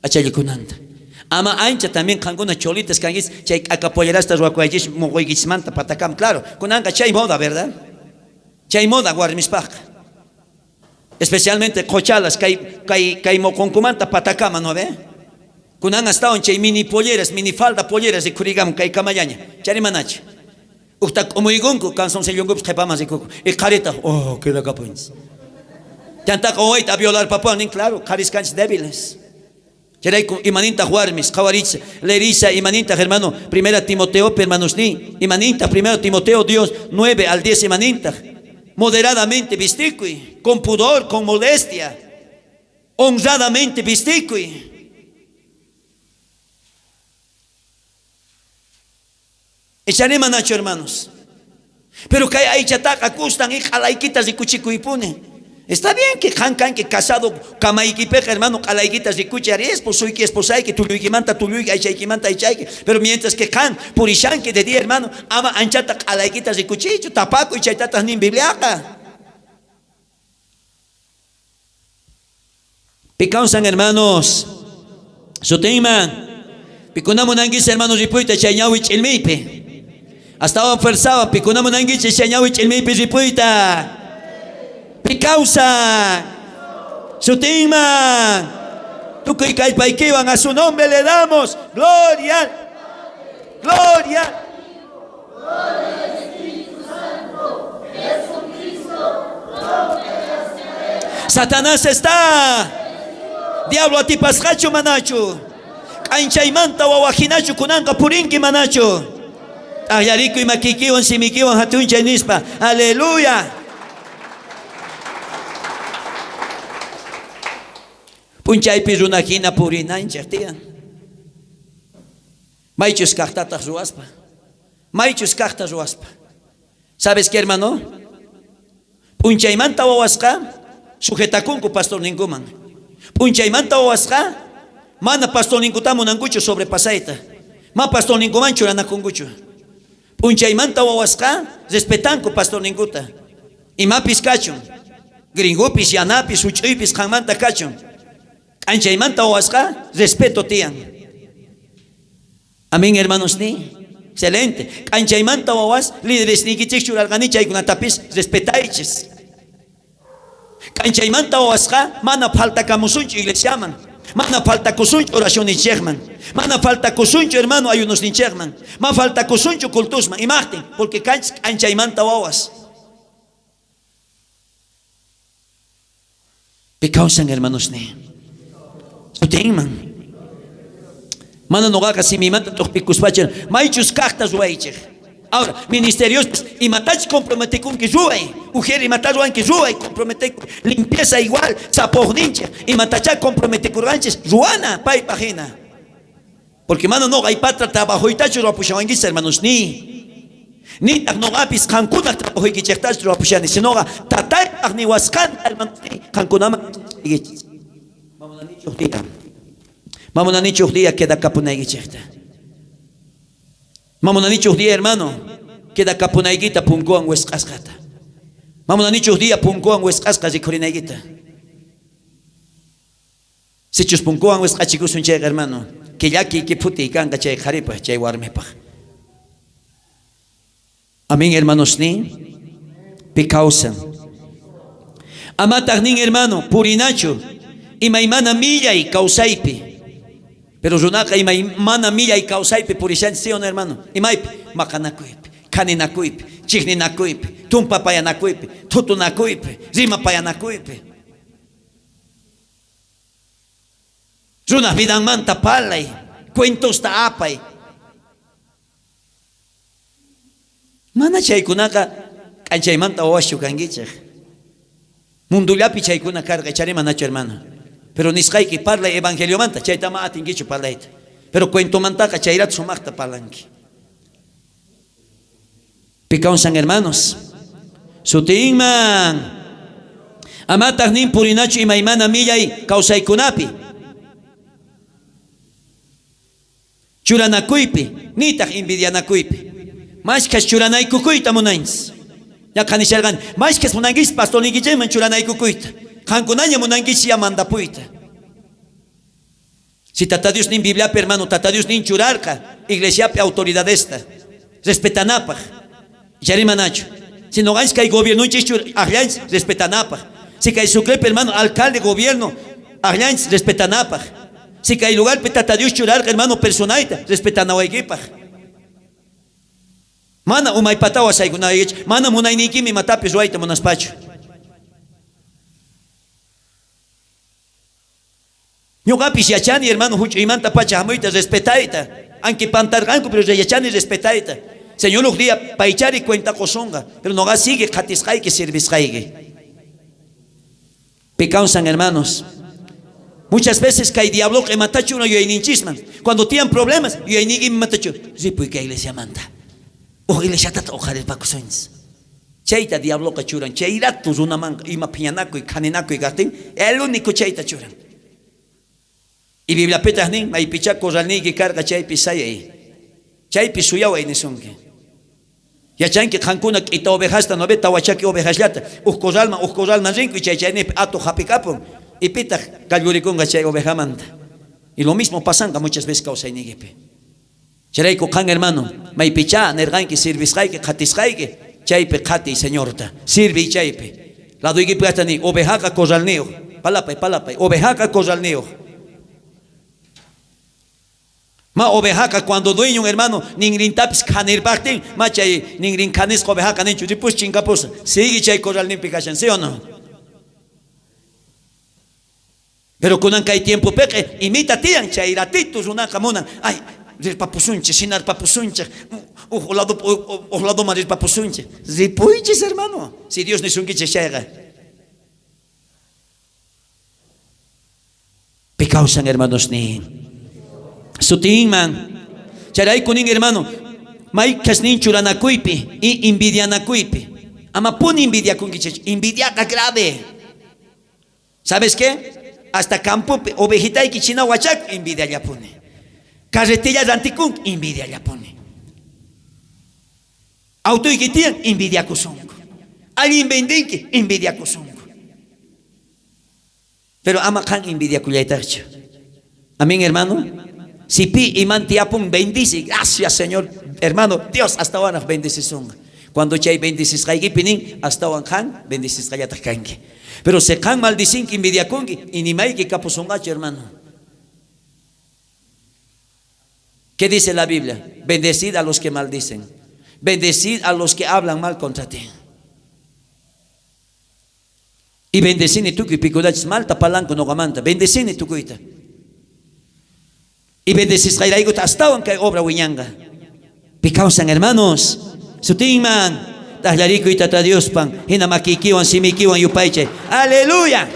p'achallikunanta. Ama ancha también qankuna cholitas kankichis, chay k'aka pollerasta ruwakuwaychis moqoykichismanta patakam, claro, kunanqa chay moda, ¿verdad? Chay moda warmispajqa. Especialmente qochalas kay moqonkumanta patakama, ¿no ve? Kunan astawan chay mini polleras, mini falda polleras rikhurigamun kay kamallaña. Chari manacha. Ujta k'umuykunku, calzoncillonkupis qhepaman rikuku. Y qharita, oh, queda kapunchis. Chantaqa wawayta a violar papuan nin, claro, qharis kanchis débiles. Chayrayku imanintaj warmis, qhawarich, lerisa, imanintaj, hermano, primera Timoteo, hermanos ni, imanintaj, primero Timoteo, Dios, 9 al 10, imanintaj. Moderadamente vistikuy, con pudor, con modestia, honradamente vistikuy. Echaré manacho, hermanos. Pero kay aychataqa gustan y q'alaykita rikuchikuypuni. Está bien que qan kanki casado kamaykipiqa, hermano, q'alaykita rikuchi ari esposoyki, esposayki, tulluykimanta tulluyki, aychaykimanta aychayki. Pero mientras que qan purishanki de día, hermano, ama anchata q'alaykita rikuchiychu, tapakuy chaytataq nin Bibliaqa. Pi kawsan, hermanos? Sutinman. Pikuna munankichis, hermanos, ripuyta chay ñawi ch'ilmiypi. Astawan fuerzawan, pikuna munankichis chay ñawi ch'ilmiypi ripuyta. Pi kawsan? Sutinman. Tukuy kallpaykiwan a su nombre le damos gloria. Gloria. Satanás está. Diablo atipasqachu manachu? K'anchaymanta wawa jinachu kunanqa purinki manachu? T'ajllarikuy makiykiwan simiykiwan hatunchay nispa. Aleluya. P'unchaypi runa jina purinanchej tiyan. Maychus kajtataj ruwaspa. Maychus kajta ruwaspa. ¿Sabes qué, hermano? P'unchaymanta wawasqa sujetakunku pastorninkuman. P'unchaymanta wawasqa mana pastorninkuta munankuchu sobrepasayta. Ma pastorninkuman churanakunkuchu. P'unchaymanta wawasqa respetanku pastorninkuta. Imapis kachun. Gringupis, yanapis, huch'uypis qanmanta kachun. K'anchaymanta wawasqa respeto tiyan. Amén, hermanos, ni. Excelente. K'anchaymanta wawas líderes niykichik churarqani chaykunatapis respetaychis. K'anchaymanta wawasqa mana faltakamusunchu iglesiaman. Mana faltakusunchu oracionninchikman. Mana faltakusunchu, hermano, ayunosninchikman. Ma faltakusunchu cultusman. Imajtin, porque kanchis k'anchaymanta wawas. Pi kawsan, hermanos, ni. Sutinman. Mana noqaqa simiymanta t'ojpikuspachu, maychus kajta ruwaychej. Ahora, ministeriospis imatachus comprometikunki ruway. Ujier imata ruwanki ruway, comprometekuy. Limpieza igual, sapojninchej, imatachá comprometikurqanchis ruwana paypaj jina. Porque mana noqa patra trabajoytachu ruwapushawankichis, hermanosniy. Nitaj noqapis qankunaj trabajoykichejtachu ruwapushani, sinoqa Tataypaj niwasqanta, hermanosniy, qankunaman yachachiykichis. Mamunanichu uj día. Mamunanichu uj día quedakapunaykichejta. Mamunanichu uj día, hermano, quedakapunaykita punkuwan wisq'asqata. Mamunanichu uj día punkuwan wisq'asqa rikhurinaykita. Sichus punkuwan wisq'achikusun chayqa, hermano, killaki kiphuti kanqa chay qharipaj, chay warmipaj. Amén, hermanosniy. Pi kawsan. Amataj nin, hermano, purinachu imaymana millay kawsaypi. Pero runaqa imaymana millay kawsaypi purishanchis, ¿sí o no, hermano? Imaypi? Maqanakuypi, khaninakuypi, chijninakuypi, tumpapayanakuypi, thutunakuypi, rimapayanakuypi. Runaj vidanmanta parlay, cuentosta apay. Mana chaykunaqa k'anchaymanta wawaschu kankichej. Mundollapi chaykuna karqa, icharí manachu, hermano? Pero nisqayki parlay evangeliomanta, chayta ma atinkichu parlayta. Pero cuentomantaqa chayrato sumajta parlanki. Pi kawsan, hermanos? Sutinman. Amataj nin purinachu imaymana millay kawsaykunapi. Churanakuypi, nitaj envidianakuypi. Mashkhas churanaykukuyta munanchis. Ñaqa nisharqani, mashkhas munankichis pastorniykichejman churanaykukuyta. Qankunaña munankichis ya mandapuyta. Si Tata Dios nin Bibliapi, hermano, Tata Dios nin churarqa iglesiapi autoridadesta respetanapaj. Icharí manachu? Si noqanchis kay gobiernonchis ajllanchis respetanapaj. Si kay Sucrepi, hermano, alcalde, gobierno ajllanchis respetanapaj. Si kay lugarpi Tata Dios churarqa, hermano, personayta respetanawaykipaj. Mana umaypatawa saykunaykichis, mana munayniykimi imatapis ruwayta munaspachu. Ñoqapis yachani, hermano, huch'uymantapacha hamuyta respetayta. Aunque pantarqanku, pero yachani respetayta. Señor uj día paychari cuenta qosonqa, pero noqa sigue qhatisqayki, servisqayki. Pi kawsan, hermanos? Muchas veces kay diabloqa imatachu una yuyayninchisman. Cuando tiyan problemas, yuyayniyki imatachu ripuy kay iglesiamanta. Uj iglesiatata uqharirpakusunchis. Chayta diabloqa churan, chay rato runamanqa ima phiñanakuy, khaninakuy kajtin, el único chayta churan. Y Bibliapitaj nin, maypichá corralniyki karqa chaypi sayay. Chaypi suyaway nisunki. Yachanki qankuna k'ita ovejasta, no ve tawachaki ovejasllata, uj corralman, uj corralman rinku, chay chaynipi atuq jap'ikapun, y pitaj kallurikunqa chay ovejamanta. Y lo mismo pasanqa muchas veces kawsayniykipi. Chayrayku qan, hermano, maypichá nerqanki sirvisqayki, qhatisqayki, chaypi qhatiy Señorta, sirviy chaypi. Ladoykipi kajta niy, ovejaqa corralniyoj. Palapay, palapay, ovejaqa corralniyoj. Ma ovejaqa cuando dueñon, hermano, ninrintapis khanirpajtin, ma chay ninrin khanisqa ovejaqa ninchu, ripus chinkapusa, sigue chay corralninpi kashan, ¿sí o no? Pero kunan kay tiempopiqa imita tiyan chay ratito runaqa munan, ay, rirpapusunchik, sinarpapusunchik, uj lado uj ladoman rirpapusunchik. Ripuychis, hermano, si Dios nisunkichik chayqa. Pi kawsan, hermanosniy? Sutinman. Chayrayku nin, hermano, maykhas nin churanakuypi y envidianakuypi. Amapuni envidiakunkichik. Envidiaqa grave. ¿Sabes qué? Hasta campopi ovejitayki china wachak envidiallapuni. Carretilla rantikunki envidiallapuni. Autoyki tiyan envidiakusunku. Allin vendinki envidiakusunku. Pero ama qan envidiakullaytajchu. Amén, hermano. Si pi iman tiyapun bendice, gracias Señor, hermano, Dios astawan bendecisunqa. Cuando chay bendicisqaykipi nin, astawan qan bendicisqallataj kanki. Pero si qan maldicinki, envidiakunki, inimayki kapusunqachu, hermano. ¿Qué dice la Biblia? Bendecid a los que maldicen. Bendecid a los que hablan mal contra ti. Y bendecini tukuy pikunachus malta palanku noqamanta. Bendecini tukuyta. Y bendecisqayraykuta astawan kay obra wiñanqa. Pi kawsan hermanos? Sutinman t'ajllarikuy Tata Diospan, hina makiykiwan simiykiwan yupaychay. Aleluya.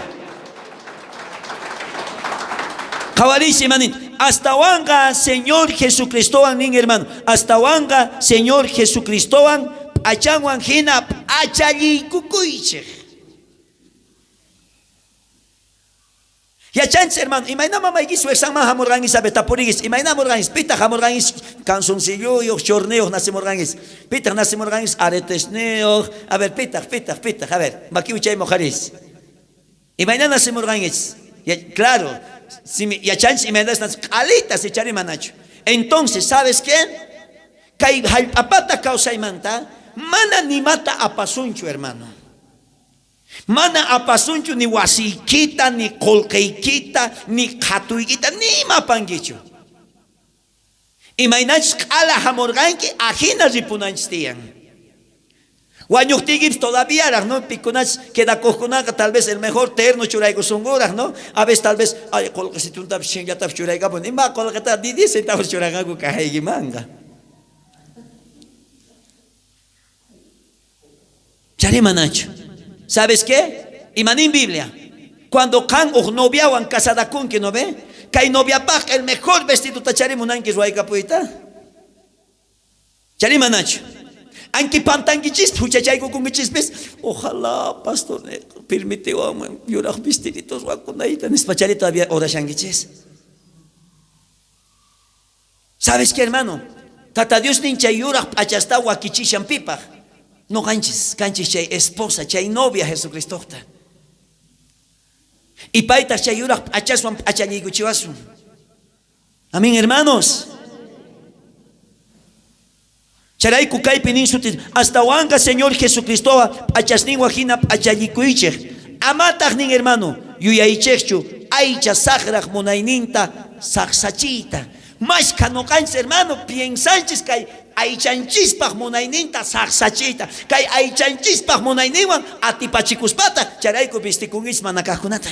Qhawariysi imanin. Astawanqa Señor Jesucristowan nin hermano. Astawanqa Señor Jesucristowan p'achanwan hina p'achalliykukuychej. Yachanchis hermano, imayna mamaykis wejsanman hamurqanki sabe tapurikis, imayna hamurqanki, pitaq hamurqanki canzoncilloyoj, chorneyoj nacimurqanki, pitaq nacimurqanki aretesneyoj, a ver, pitaq, pitaq, pitaq, a ver, maki wichay mojaris. Imayna nacimurqanki, claro, si yachanchis imayna q'alitas ichari manachu. Entonces, ¿sabes qué? Kay hallp'apata kawsaymanta mana nimata apasunchu, hermano. Mana apasunchu ni wasiykita, ni qolqeykita, ni qhatuykita, ni imapankichu. Imaynachus q'ala hamurqanki, ajina ripunanchis tiyan. Wañuqtiykipis todavía ¿no? Pikunachus quedakuqkunaqa tal vez el mejor terno churaykusunkuraq, ¿no? A veces tal vez, ay, qolqesituntapis chinllatapis churaykapun, ima qolqeta ni 10 centavos churanqaku kajaykimanqa. Charimanachu. ¿Sabes qué? Imanín Biblia. Cuando kan uj noviawan casadakunki, ¿no ve? Kay noviapaj el mejor vestido ta charimunanki ruwaykapuita. Charimanachu. Anki pantankichis, huchachaykukunkichispis. Ojalá, pastor, permitiwaman yuraj vestiditos ruwakunayta nispa chari todavía orashankichis. ¿Sabes qué, hermano? Tata Dios nin chay yuraj p'achasta wakichishan pipaj. No canchis, canchis chay esposa, chay novia Jesucristota. Y paytaj chay yuraj p'achaswan p'achallaykuchiwasun. Amén, hermanos. Charayku kaypi nin suti, hasta wanka Señor Jesucristowa p'achasninwan hina p'achallikuychej. Amataq nin hermano, yuyaychejchu aycha saqraq munayninta saqsachiyta. Mashkha noqanchis hermano, piensanchis kay aychanchispaj munayninta saqsachiyta. Kay aychanchispaj munayninwan atipachikuspata charayku vistikunkichis mana kajkunata.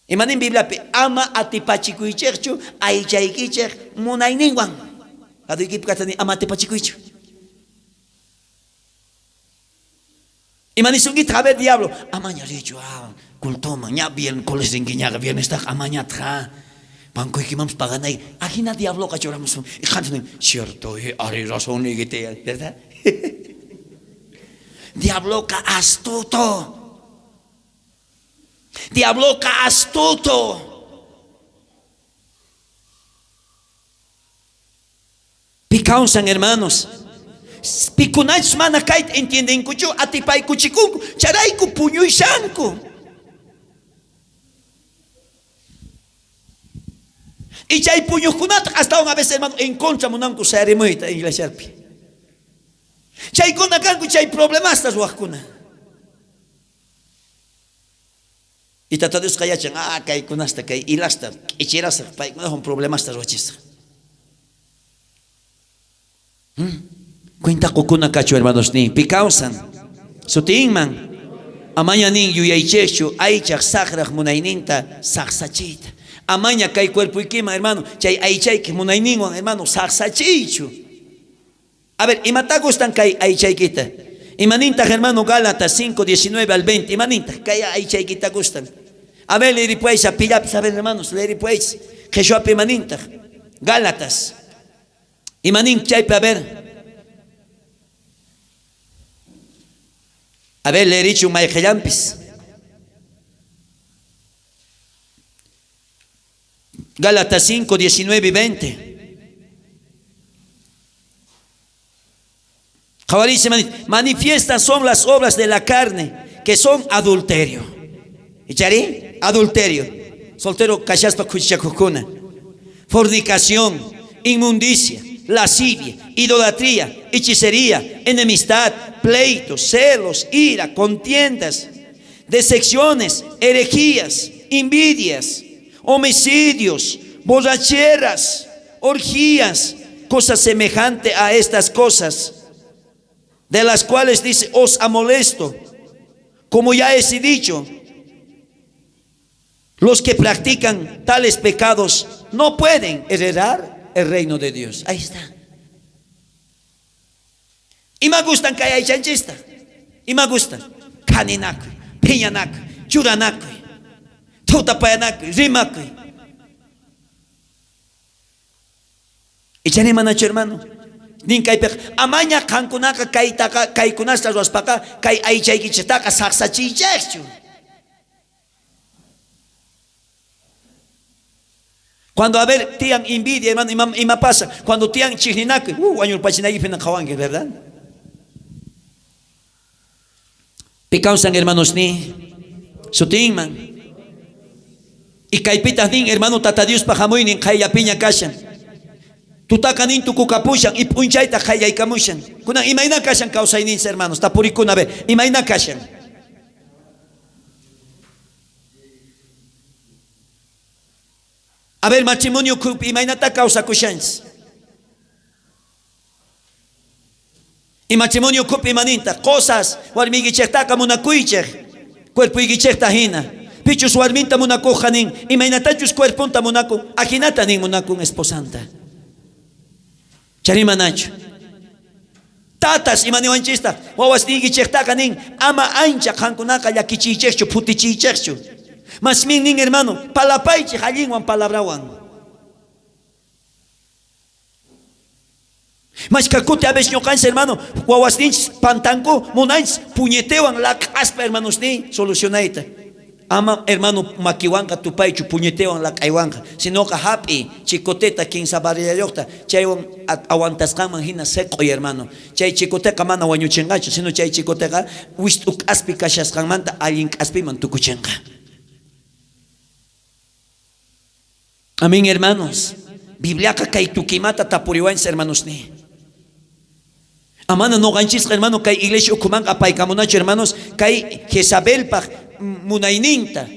Imanin Bibliapi ama atipachikuychejchu aychaykichej munayninwan. Aduykipi katani ama atipachikuychu. Imanisunkitaq a ver diablo, amaña richu, cultoman, ña bien coles rinkiñaqa viernes amañatqa. Bancoykimanpis paganay, ajina diabloqa churamusun. Y qantas nin, cierto, ari razón niykiti, ¿verdad? Diabloqa astuto. Diabloqa astuto. Picausan, hermanos. Pikunachus mana kayta entiendenkuchu, atipaykuchikunku, charayku puñuyshanku. Y chay puñuqkunata hasta una vez, hermano, en contra munanku sayarimuyta iglesiapi. Chaykuna kanku chay problemasta ruwaqkuna. Y Tata Diosqa yachan, kaykunasta, kay ilasta, k'ichirasaq, paykunawan problemasta ruwachisaq. Cuenta qukuna kachu, hermanos, nin, picausan. Sutinman, amaña nin yuyaychejchu, aychaq saqraq munayninta saqsachiyta. Amaña kay cuerpoykima, hermano, chay aychayki munayninwan, hermano, saqsachiychu. A ver, imata gustan kay aychaykita? Imanintaq, hermano, Gálatas 5, 19 al 20. Imanintaq kay aychaykita gustan? A ver, leeripuéis, a pillapis, a ver, hermanos, leeripuéis. Qheshuapi imanintaq. Gálatas. Imanin chaypi, a ver. A ver, leerichu mayqellampis. Gálatas 5, 19 y 20. Qhawarichis, manifiestas son las obras de la carne, que son adulterio. ¿Ichari? Adulterio. Soltero kashaspa khuchichakujkuna. Fornicación, inmundicia, lascivia, idolatría, hechicería, enemistad, pleitos, celos, ira, contiendas, decepciones, herejías, envidias, homicidios, borracheras, orgías, cosas semejantes a estas cosas, de las cuales dice, os amolesto, como ya he dicho, Los que practican tales pecados no pueden heredar el reino de Dios. Ahí está. Ima gustan kay aychanchista? Ima gustan? Khaninakuy, phiñanakuy, churanakuy, thutapayanakuy, rimakuy. Ichari manachu hermano? Nin kaypiqa amaña qankunaqa kaytaqa kaykunasta ruwaspaqa kay aychaykichiktaqa saqsachiychikchu. Cuando a ver tiyan envidia, hermano, ima, ima pasa? Cuando tiyan chiqninakuy, wañurpachinaykipi qhawanki, ¿verdad? Pi kawsan hermanos ni sutinman. Y kaypitaq nin hermano Tata Diospa hamuynin qayllapiña kashan. Tutaqa nin tukukapushan y p'unchaytaq qayllaykamushan. Kunan imayna kashan kawsayninchis hermanos, tapurikuna a ver, imayna kashan. A ver, matrimonio ukhupi imaynata kawsakushanchis. Y matrimonio ukhupi imaninta, cosas warmiykichejtaqa munakuychej, cuerpoykichejta hina. Pichus warminta munakojqa nin, imaynatachus cuerponta munakun, ajinata nin munakun esposanta. Charimanachu. Tatas imaniwanchista, wawasniykichejtaqa nin, ama ancha qankunaqa llakichiychejchu, phutichiychejchu. Masmin nin hermano, palapaychej allinwan palabrawan. Mashka kuti a veces ñuqanchis hermano, wawasninchis pantanku, munanchis puñetewan laq'aspa hermanosniy solucionayta. Ama hermano makiwanqa tupaychu puñetewan laq'aywanqa, sinoqa hap'i chicoteta kinsa varillayuqta, chaywan aguantasqanman hina seq'uy hermano. Chay chicoteqa mana wañuchinqachu, sino chay chicoteqa wist'u k'aspi kashasqanmanta allin k'aspiman tukuchinqa. Amén, hermanos. Bibliaqa kay tukimata tapuriwanchis, hermanosniy. Amana noqanchisqa, hermano, kay iglesia ukhumanqa apaykamunachu, hermanos, kay Jezabelpaq munayninta.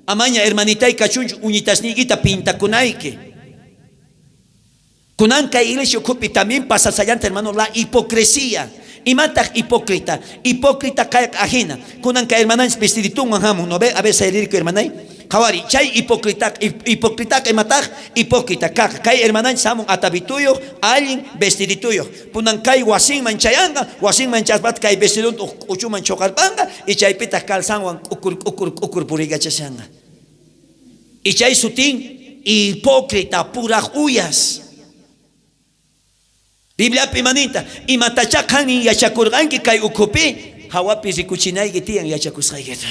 Amaña, hermanitay, kachunchu uñitasniykita pintakunayki. Kunan kay iglesia ukhupi también pasasallanta, hermano, la hipocresía. Imataq hipócrita? Hipócrita kayqa ajina. Kunan kay hermananchis vestiditunwan hamun, ¿no ve? A ver, sayrirku, hermanay. Qhawari, chay hipócrita, hipócritaqa imataq? Hipócrita kaq. Kay hermananchis hamun atavituyuq, allin vestidituyuq. Punan kay wasinman chayanqa, wasinman chaspat kay vestidunta uj k'uchuman choqarpanqa, y chaypitaq calzanwan k'ukur, k'ukur, k'ukur puriykachashanqa. Y chay sutin hipócrita, puraj uyas. Bibliapi imaninta, imatachá qannin yachakurqanki kay ukhupi, hawapi rikuchinayki tiyan yachakusqaykita.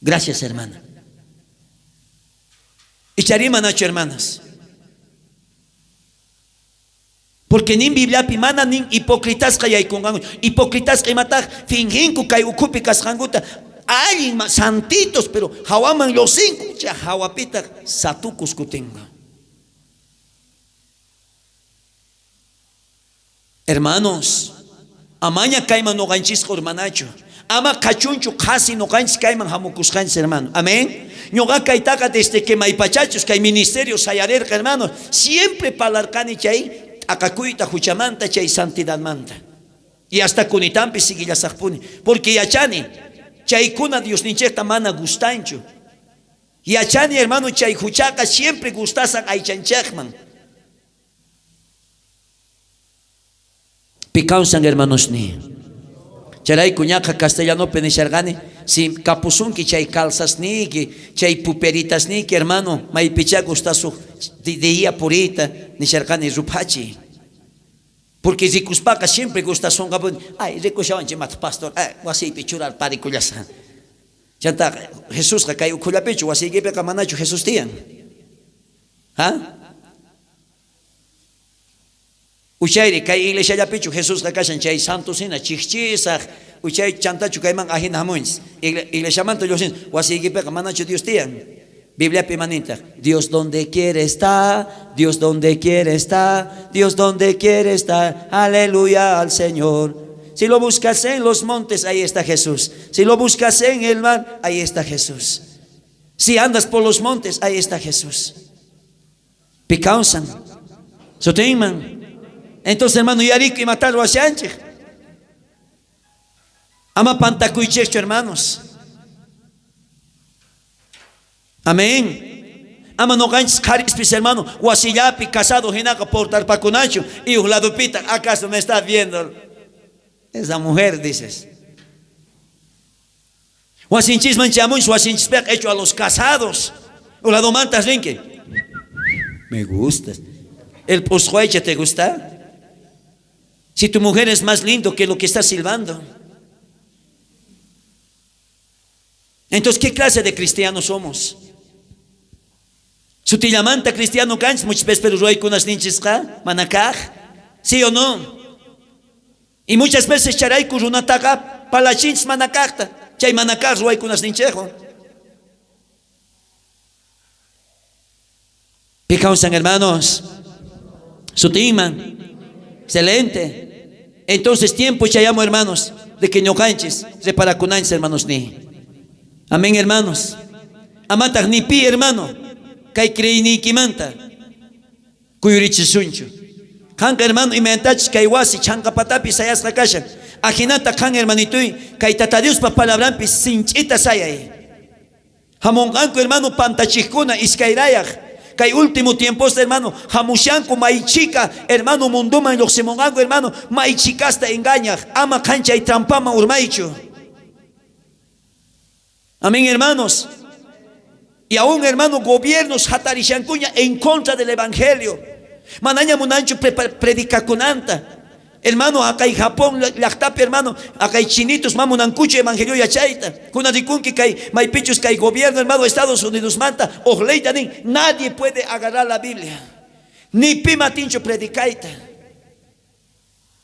Gracias, hermana. Icharí manachu, hermanas. Porque nin Bibliapi mana nin hipócritasqa yaykunqanku. Hipócritasqa imataq finginku kay ukhupi kasqankuta. Allin santitos, pero hawaman lluqsinku, chay hawapitaq satukus kutinqa. Hermanos, amaña kayman noqanchisqa urmanachu. Ama qhachunchu qhasi noqanchis kayman hamukusqanchis, hermano. Amén. Ñoqa kaytaqa desde que maypachachus kay ministerio sayarirqa, hermano, siempre parlarqani chay t'aqakuyta huchamanta, chay santidadmanta. Y hasta kunitanpis siguillasaqpuni. Porque yachani, chaykuna Diosninchikta mana gustanchu. Yachani, hermano, chay huchaqa siempre gustasan aychanchikman. Pi kawsan, hermanosniy. Chayrayku ñaqa castellanopi nisharqani, si kapusunki chay calzasniyki, chay puperitasniyki, hermano, maypichá gustasuq día puriyta, nisharqani ruphachiy. Porque rikuspaqa siempre gustasunqapuni. Ay, rikushawanchik imataq pastor, ay, wasiypi churar parikullasqa. Chanta Jesusqa kay ukhullapichu, wasiykipiqa manachu Jesús tiyan? Ha? Uchayri, kay iglesiallapichu Jesusqa kashan chay santos hina chijchisaj, uchay chantachu kayman ajina hamunchis. Iglesiamanta lluqsinchis, wasiykipiqa manachu Dios tiyan? Bibliapi imanintaq? Dios donde quiere está, Dios donde quiere está, Dios donde quiere está, aleluya al Señor. Si lo buscas en los montes, ahí está Jesús. Si lo buscas en el mar, ahí está Jesús. Si andas por los montes, ahí está Jesús. Pi kawsan. Sutinman. Entonces, hermano, yariku imatal ruwashanchik. Ama pantakuychikchu, hermanos. Amén. Ama noqanchis qharispis, hermano, wasillapi casado hinaqa portarpakunachu y uj ladopita, ¿acaso me está viendo esa mujer? Dices. Wasinchisman chamunchis, wasinchispiqa hecho a los casados. Uj ladomantas rinki. Me gustas. ¿El p'usqoycha te gusta? Si tu mujer es más lindo que lo que está silbando. Entonces, ¿qué clase de cristianos somos? Sutillamanta cristiano kanchis, muchas veces pero ruwaykunas ninchisqa, mana kaj, ¿sí o no? Y muchas veces charayku runataqa palachinchis mana kajta, chay mana kaj ruwaykunas ninchejwan. ¿Qué causan, hermanos? Sutinman. Excelente. Entonces, tiempo chayamo, hermanos, de que ñoqanchis reparakunanchis, hermanos, ni. Amén, hermanos. Amataq ni pi, hermano, kay creeyniykimanta kuyurichisunchu. Qanqa, hermano, imayantachis kay wasi chhanqapatapi sayasqa kashan. Ajinata qan, hermanituy, kay Tata Diospa palabranpi sinch'ita sayay. Hamunqanku, hermano, pantachijkuna iskayrayaq. Kay último tiemposta, hermano, hamushanku maychika, hermano, munduman lluqsimunqanku, hermano, maychikasta engañaq. Ama qan chay trampaman urmaychu. Amén, hermanos. Y aún, hermano, gobiernos hatarishankuña en contra del evangelio. Manaña munanchu predicakunanta. Hermano, acá en Japón, llaqtapi, hermano, acá hay chinitos, mamunankuchu evangelio yachayta. Kuna rikunki kay maypichus kay gobierno, hermano, Estados Unidos manta, ojleita nin, nadie puede agarrar la Biblia. Ni pima tincho predicaita.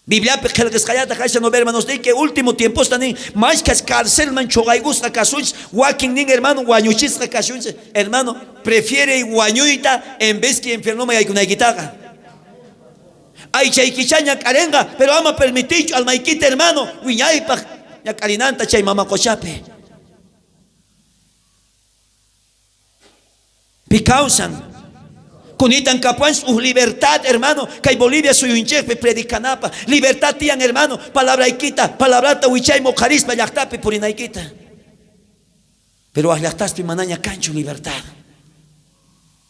Bibliapi qhelqasqallata kashan, no, hermanos, de que último tiempo está nin, mashkas carcelman choqaygusqa kasunchis, wakin nin, hermano, wañuchisqa kasunchis, hermano, prefiere wañuyta en vez que infiernoman yaykunaykitaqa. Aychaykicha ñak'arenqa, pero ama permitichu almaykita, hermano, wiñaypaq ñak'arinanta chay mama qochapi. Pi kawsan. Kunitan kapuanchis uj libertad, hermano, kay Bolivia suyunchejpi predicanapa. Libertad tiyan, hermano, palabraykita, palabrata wichay moqharispa llaqtapi purinaykita. Pero waj llaqtaspi manaña kanchu libertad.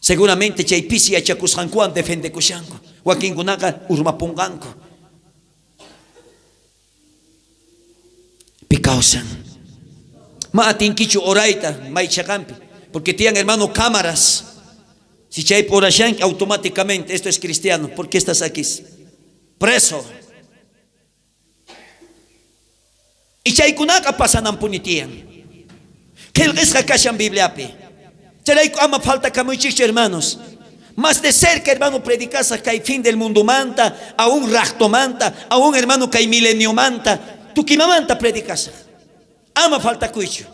Seguramente chay pisi yachakusqankuwan defendekushanku. Wakinkunaqa urmapunqanku. Pi kawsan. Ma atinkichu orayta maychaqanpi, porque tiyan, hermano, cámaras. Si chay orashanki, automáticamente, esto es cristiano, ¿por qué estás aquí? Preso. Y chaykunaqa pasananpuni tiyan. Qhelqisqa kashan Bibliapi. Chayrayku ama falta kamuychikchu, hermanos. Más de cerca, hermano, predicasaq kay fin del mundo manta, aún rapto manta, aún, hermano, kay milenio manta, tukimamanta predicasaq. Ama falta kuychu.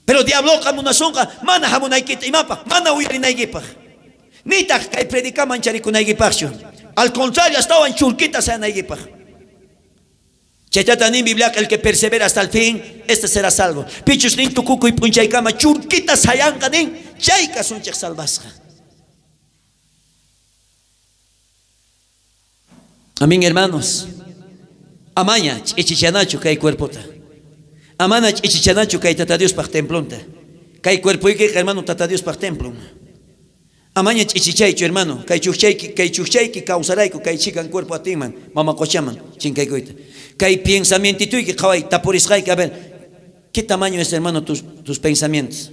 Pero diabloqa munasonqa mana hamunaykita imapaq, mana uyarinaykipaq. Nitaq kay predicaman charikunaykipaqchu. Al contrario, astawan churquita sayanaykipaq. Chaytata nin Bibliaqa, el que persevera hasta el fin, este será salvo. Pichus nin tukukuy p'unchaykama churquita sayanqa nin, chayka sunchej salvasqa. Amén, hermanos. Amaña ch'ichichanachu kay cuerpota. Amana ch'ichichanachu kay Tata Diospaq templonta. Kay cuerpoykiqa, hermano, Tata Diospaq templon. Amaña ch'ichichaychu, hermano. Kay chujchayki, kay chujchayki kawsarayku, kay chikan cuerpo atinman, mama qochaman, chinkaykuyta. Kay pensamientituyki qhaway, tapurisqayki, a ver, ¿qué tamaño es, hermano, tus pensamientos?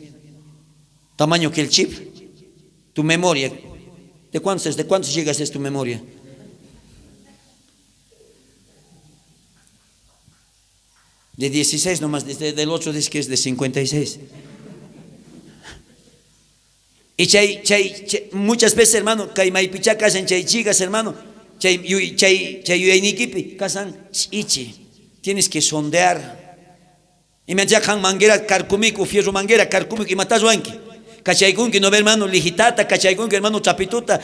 ¿Tamaño que el chip? Tu memoria. ¿De cuántos es? ¿De cuántos gigas es tu memoria? De 16 nomás, desde del otro dice que es de 56. Y chay, chay, chay, muchas veces, hermano, kay maypichá kasan chay chigas, hermano, chay, yuy, chay, chay yuyaynikipi kasan ichi. Tienes que sondear. Y me han manguera carcumico, fierro manguera carcumico, y matas wanki. Cachaykunki, no ve, hermano, lijitata, cachaykunki, hermano, chapituta,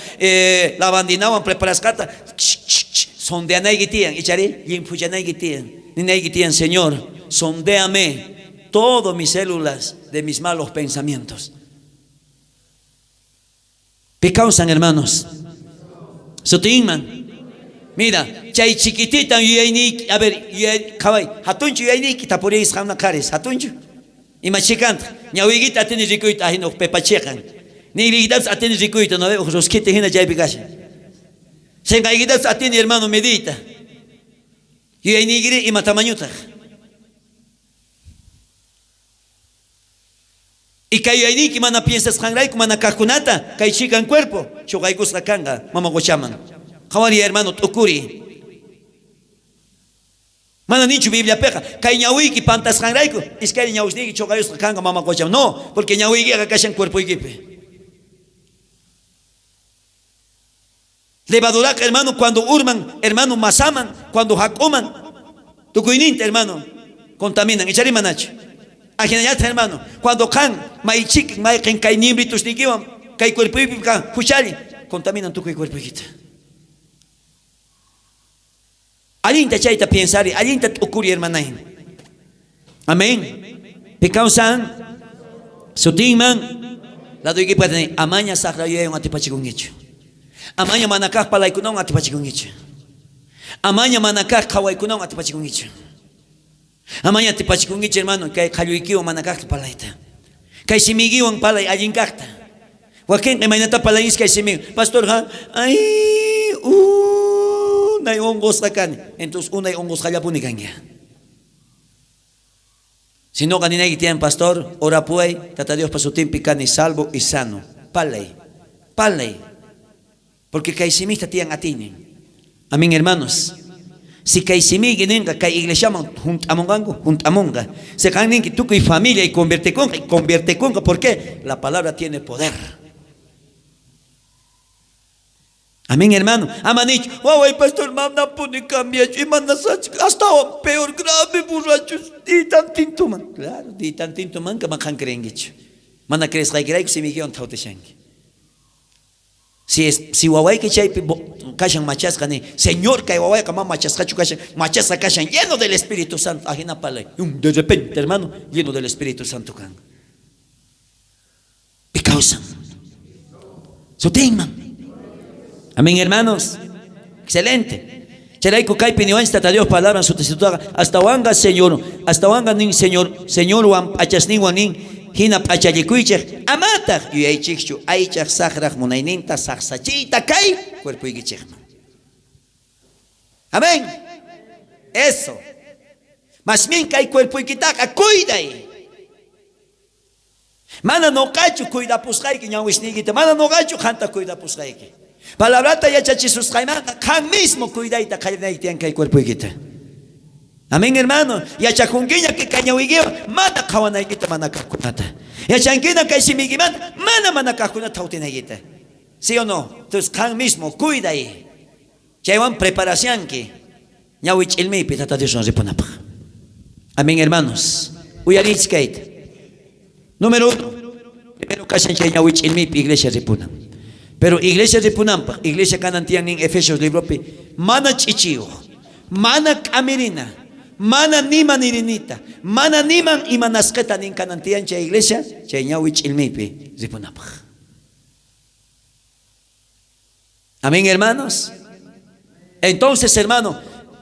lavandinawan, preparascata, ch, ch, ch, sondeanayki tiyan, ichari, limpuchanayki tiyan. Ninayki tiyan, Señor, sondéame todas mis células de mis malos pensamientos. ¿Qué causan, hermanos? Sutinman. Mira, chay chiquitita yuyayni, a ver, yuyay, qhaway, hatunchu yuyayniyki tapuris qamna qaris, hatunchu. Ima chhikantaq? Ñawiykita atini rikuyta ajina uj pepa chhiqan. Ninriykitapis atini rikuyta, no ve? Uj ruskhita jina chaypi kashan. Senqaykitapis atini, hermano, mediyta. Yuyayniykirí ima tamañotaj? Y kay yuyayniyki mana piensasqanrayku mana kajkunata, kay chhikan cuerpo choqaykusqa kanqa mama qochaman. Qhawariy, hermano, t'ukuriy. Mana ninchu Bibliapeqa, kay ñawiyki pantasqanrayku iskaynin ñawisniyki choqayusqa kanqa mama qochaman. No, porque ñawiykeqa kashan cuerpoykipi. Levaduraqa, hermano, cuando urman, hermano, masaman, cuando jak'uman, tukuyninta, hermano, contaminan. Icharí manachu? Ajinallataj, hermano, cuando qan may chhikan, mayqen kay niembritusniykiwan, kay cuerpoykipi kan juchallin, contaminan tukuy cuerpoykita. Allinta chayta piensari, allinta t'ukuri, hermanay. Amén. Pi kawsan sutinman ladoykipi ni amaña saqra yuyaywan atipachikunkichu. Amaña mana kaq palaykunawan atipachikunkichu. Amaña mana kaq qhawaykunawan atipachikunkichu. Amaña atipachikunkichu, hermano, kay qhalluykiwan mana kaqta palayta. Kay simiykiwan palay allin kaqta. Wakinqa imaynata palayis kay simi, pastorqa, ay, unay unqusqa kani. Entonces unay unqusqallapuni kanki. Sinoqa ninayki tiyan, pastor, orapuway, Tata Diospa sutinpi kani salvo y sano. Palay, palay. Porque kay simista tiyan atiynin. Amén, hermanos. Si kay simiyki nenqa kay iglesiaman junt'amonqanku, junt'amonqa. Si qan ninki tukuy familia y conviertekunqa, y conviertekunqa. ¿Por qué? La palabra tiene poder. Amén, hermano. Ama nichu, waway pastor, manapuni cambiachu, imanasach, astawan peor, grave borrachos, di tantintuman. Claro, di tantintumanka ma qan creenkichu. Mana creesqaykirayku simiykiwan thawtishanki. Si es, si wawayki chaypi kashan machasqa ni, Señor, kay wawayqa ma machasqachu kashan, machasqa kashan lleno del Espíritu Santo. Ajina palay. De repente, hermano, lleno del Espíritu Santo kan. Pi kawsan. Sutinman. Amén, hermanos. Excelente. Chayrayku kaypi niwanchis Tata Dios palabran sutisituaqa astawanqa Señor, astawanqa nin Señor, Señorwan p'achasninwan nin jina p'achallikuychej, amataj yuyaychejchu aychaj sajraj munayninta sajsachiyta kay cuerpoykichejman. Amén. Eso. Más bien kay cuerpoykitaqa cuiday. Mana noqachu cuidapusqayki ñawisniykita, mana noqachu qanta cuidapusqayki. Palabrata yachachisusqaymanqa qan mismo cuidayta qallanayki tiyan kay cuerpoykita. Amén, hermano. Yachakunkiña kay kay ñawiykiwan mana qhawanaykita mana kajkunata. Yachankina kay simiykimanta mana mana kajkunata thawtinaykita. ¿Sí o no? Entonces qan mismo cuiday. Chaywan preparashanki ñawi ch'ilmiypi Tata Dioswan ripunapaj. Amén, hermanos. Uyariychis kayta. Número 1. Primero kashan chay ñawi ch'ilmiypi iglesia ripunan. Pero iglesia ripunanpaj, iglesia kanan tiyan nin Efesios libropi, mana ch'ichiyoj, mana k'amirina, mana nima nirinita, mana niman imanasqeta nin kanan tiyan chay iglesia, chay ñawi ch'ilmiypi ripunapaj. Amén, hermanos. Entonces, hermano,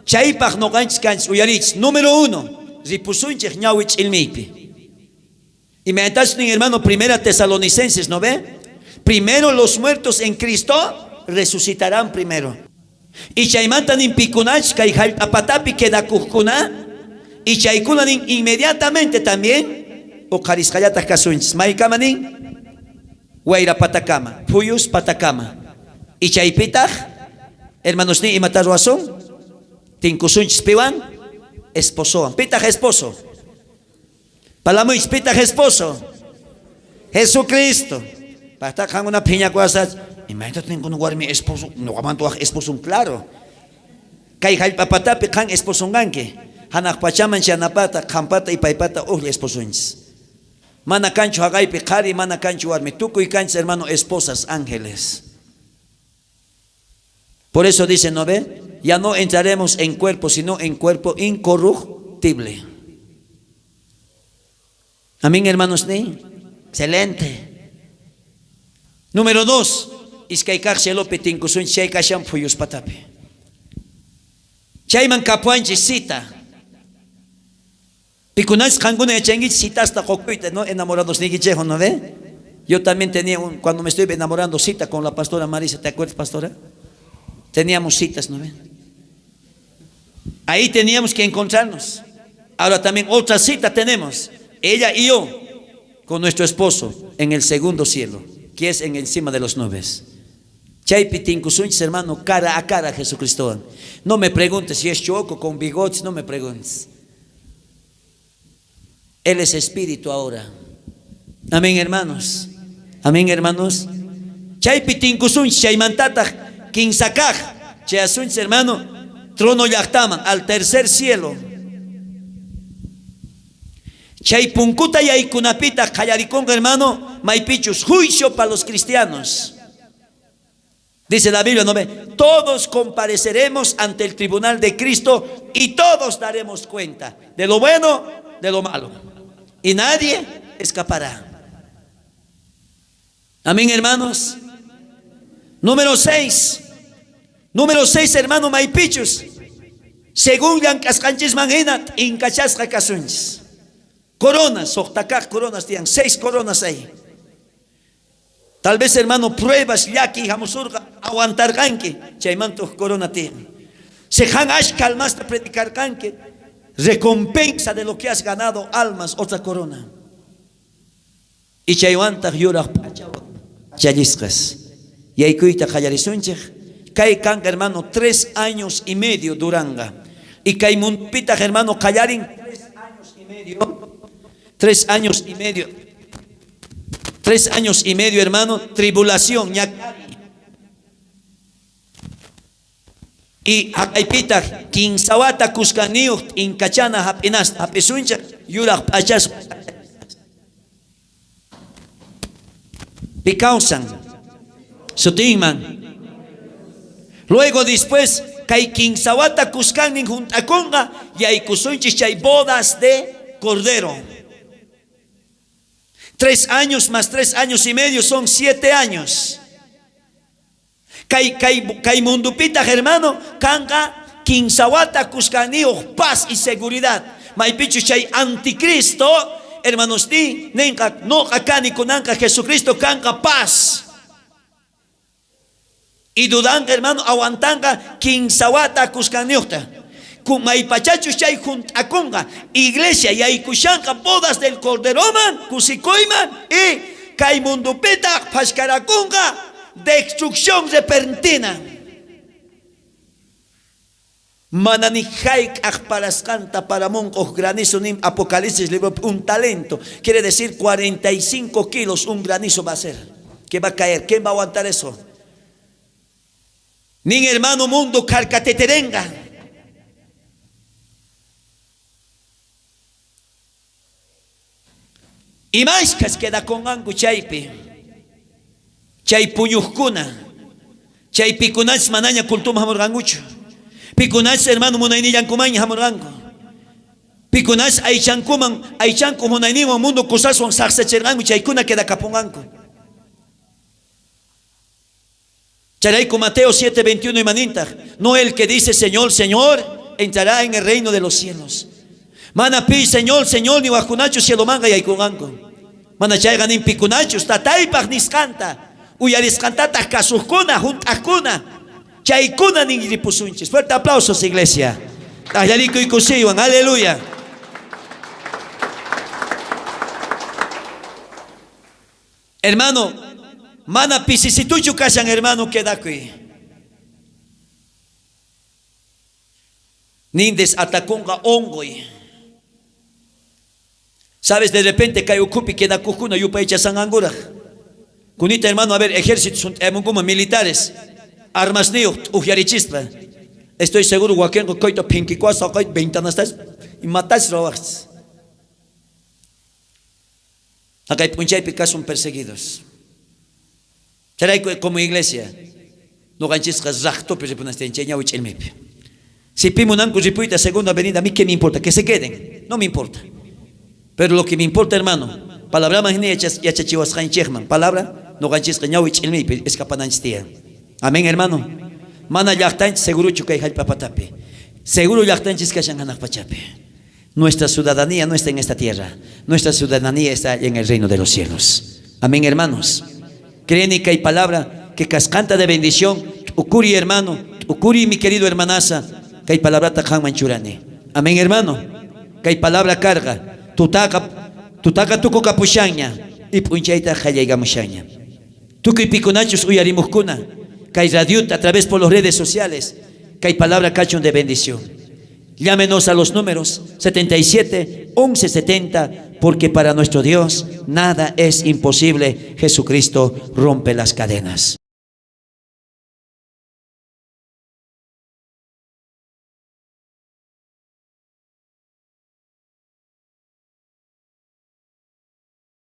chaypaj noqanchis kanchis, uyariychis. Número 1, ripusunchej ñawi ch'ilmiypi. Imaynatachus nin, hermano, Primera Tesalonicenses, ¿no ve? Primero los muertos en Cristo resucitarán primero. Y chaymanta nin pikunachus kay jallp'a patapi quedakujkuna, y chaykuna nin inmediatamente también uqharisqallataj kasunchis. Maykama nin? Wayra patakama, phuyus patakama. Y chaypitaj, hermanos, ni imata ruwasun? Tinkusunchis piwan? Esposowan. Pitaj esposo? Palamuychis, pitaj esposo? Jesucristo. Pajta qankuna phiñakuwasach, imaynata tinkuna warmi esposo? Noqamanta waj esposon, claro. Kay jallp'a patapi qan esposon kanki. Janaj pachaman chanapata, qanpata y paypata ujlla esposonchis. Mana kanchu jaqaypi qhari, mana kanchu warmi. Tukuy kanchis, hermano, esposas, ángeles. Por eso dice, ¿no ve? Ya no entraremos en cuerpo, sino en cuerpo incorruptible. Amén, hermanos, ¿ni? Excelente. Número 2. Iskay kaj cielopi tinkusunchis chay kashan phuyus patapi. Chayman kapuanchis cita. Pikunachus qankuna yachankichis citasta qokuyta, ¿no? Enamorados niykichejwan, ¿no ve? Yo también tenía, un, cuando me estoy enamorando, cita con la pastora Marisa, ¿te acuerdas, pastora? Teníamos citas, ¿no ve? Ahí teníamos que encontrarnos. Ahora también otra cita tenemos, ella y yo, con nuestro esposo, en el segundo cielo, que es en encima de las nubes. Chaypi tinkusunchis, hermano, cara a cara a Jesucristo. No me preguntes si es choco con bigotes, no me preguntes. Él es espíritu ahora. Amén, hermanos. Amén, hermanos. Chaypi tinkusunchis, chaymantataq kinsakaj, chayasunchis, hermano, trono llaqtaman, al tercer cielo. Chay punkuta yaykunapitaq qallarikunqa, hermano, maypichus juicio para los cristianos. Dice la Biblia, ¿no ve? Todos compareceremos ante el tribunal de Cristo y todos daremos cuenta de lo bueno, de lo malo. Y nadie escapará. Amén, hermanos. Número 6. Número 6, hermano, maypichus. Según llank'asqanchisman hina, t'inkachasqa kasunchis. Coronas, soqtakaq coronas tiyan, 6 coronas hay. Tal vez, hermano, pruebas llaki hamusurqa aguantarqanki, chaymanta uj corona tiyan. Sejan ashka almasta predicarqanki, recompensa de lo que has ganado almas, otra corona. Y chaywantaq yuraq p'achawan challisqas. Yaykuyta qallarisunchej. Kay kanqa, hermano, 3 años y medio duranga. Y kay mundupitaq, hermano, qallarin 3 años y medio. 3 años y medio. 3 años y medio, hermano, tribulación, ñakari. Y haqaypitaq kinsawata kuskaniyuq t'inkachana hap'inasta hap'isunchaq yuraq p'achas. Pikawsan sutinman. Luego después kay kinsawata kuskannin junt'akunqa yaykusunchis chay bodas de cordero. 3 años más 3 años y medio son 7 años. Kay mundupitaq, hermano, kanqa kinsawata kuskaniyuq paz y seguridad. Maypichu chay anticristo, hermanos, ni nenqa noqa kani kunanqa Jesucristo kanqa paz. Y dudanqa, hermano, aguantanqa kinsawata kuskaniyuqta. Maypachachus chay junt'akunqa, iglesia yaykushanqa bodas del corderoman, kusikuyman, y kay mundupitaq phashkarakunqa destrucción repentina. Mana ni hayk'aq parasqanta paramunqa granizo nin Apocalipsis libro, un talento, quiere decir 45 kilos un granizo va a ser, que va a caer. ¿Quién va a aguantar eso? Nin hermano mundo carcateterenga. Y mashkas queda con angu chaypi. Chay puñujkuna. Chay pikunach manaña kultuma hamurganguchu. Pikunach hermano munaynillankumaña hamurgangu. Pikunach aychankuman, aychanku munayniwan mundo kusaswan saqsachergangu chaykuna queda kapunganku. Charayku Mateo 7:21 y manintaq. No el que dice Señor, Señor, entrará en el reino de los cielos. Mana pi, Señor, Señor, ni wajunachu cielo manga y aykunganku. Mana chayqa nin pikunachus, tataypaq nisqanta, uyarisqantataq kasuqkuna, junt'aqkuna, chaykuna nin ripusunchis. Fuerte aplausos, iglesia. T'aqllarikuy kusiywan, aleluya. Hermano, mana pisisituchu kashan, hermano, quedakuy. Nin desatakunqa ongoy. Sabes, de repente kay ukhupi quedakujkuna yupaychasanqankuraj. Kunita, hermano, a ver, ejércitos hunt'amunkuma, militares, armas niyuq t'uqyarichispa. Estoy seguro wakinqa kayta phinkikuasqa kayta ventanastas y matas rawaqchis. Haqay p'unchaypi kasun perseguidos. Chayrayku como iglesia, noqanchisqa raqtupi ripunastinchik ñawi ch'ilmipi. Si pi munanku ripuyta segunda venida, a mí qué me importa, que se queden, no me importa. Pero lo que me importa, hermano, palabra más ni yachachiwasqanchikman, palabra noqanchisqa ñawi ch'ilmipi escapananchis tiyan. Amén, hermano. Mana llaqtanchis seguruchu kay hallp'a patapi. Seguro llaqtanchis kashan hanaq pachapi. Nuestra ciudadanía no está en esta tierra. Nuestra ciudadanía está en el reino de los cielos. Amén, hermanos. Creen que hay palabra que cascanta de bendición. Ukuri, hermano. Ukuri, mi querido hermanaza. Que hay palabra tajan churani. Amén, hermano. Que hay palabra carga. Tutaka, tutaka tuku kapushaña. Y punchayta jallaygamushaña. Tukuy pikunachus uyarimuskuna. Kay radiota a través por las redes sociales. Que hay palabra cachón de bendición. Llámenos a los números 77 11 70, porque para nuestro Dios nada es imposible. Jesucristo rompe las cadenas.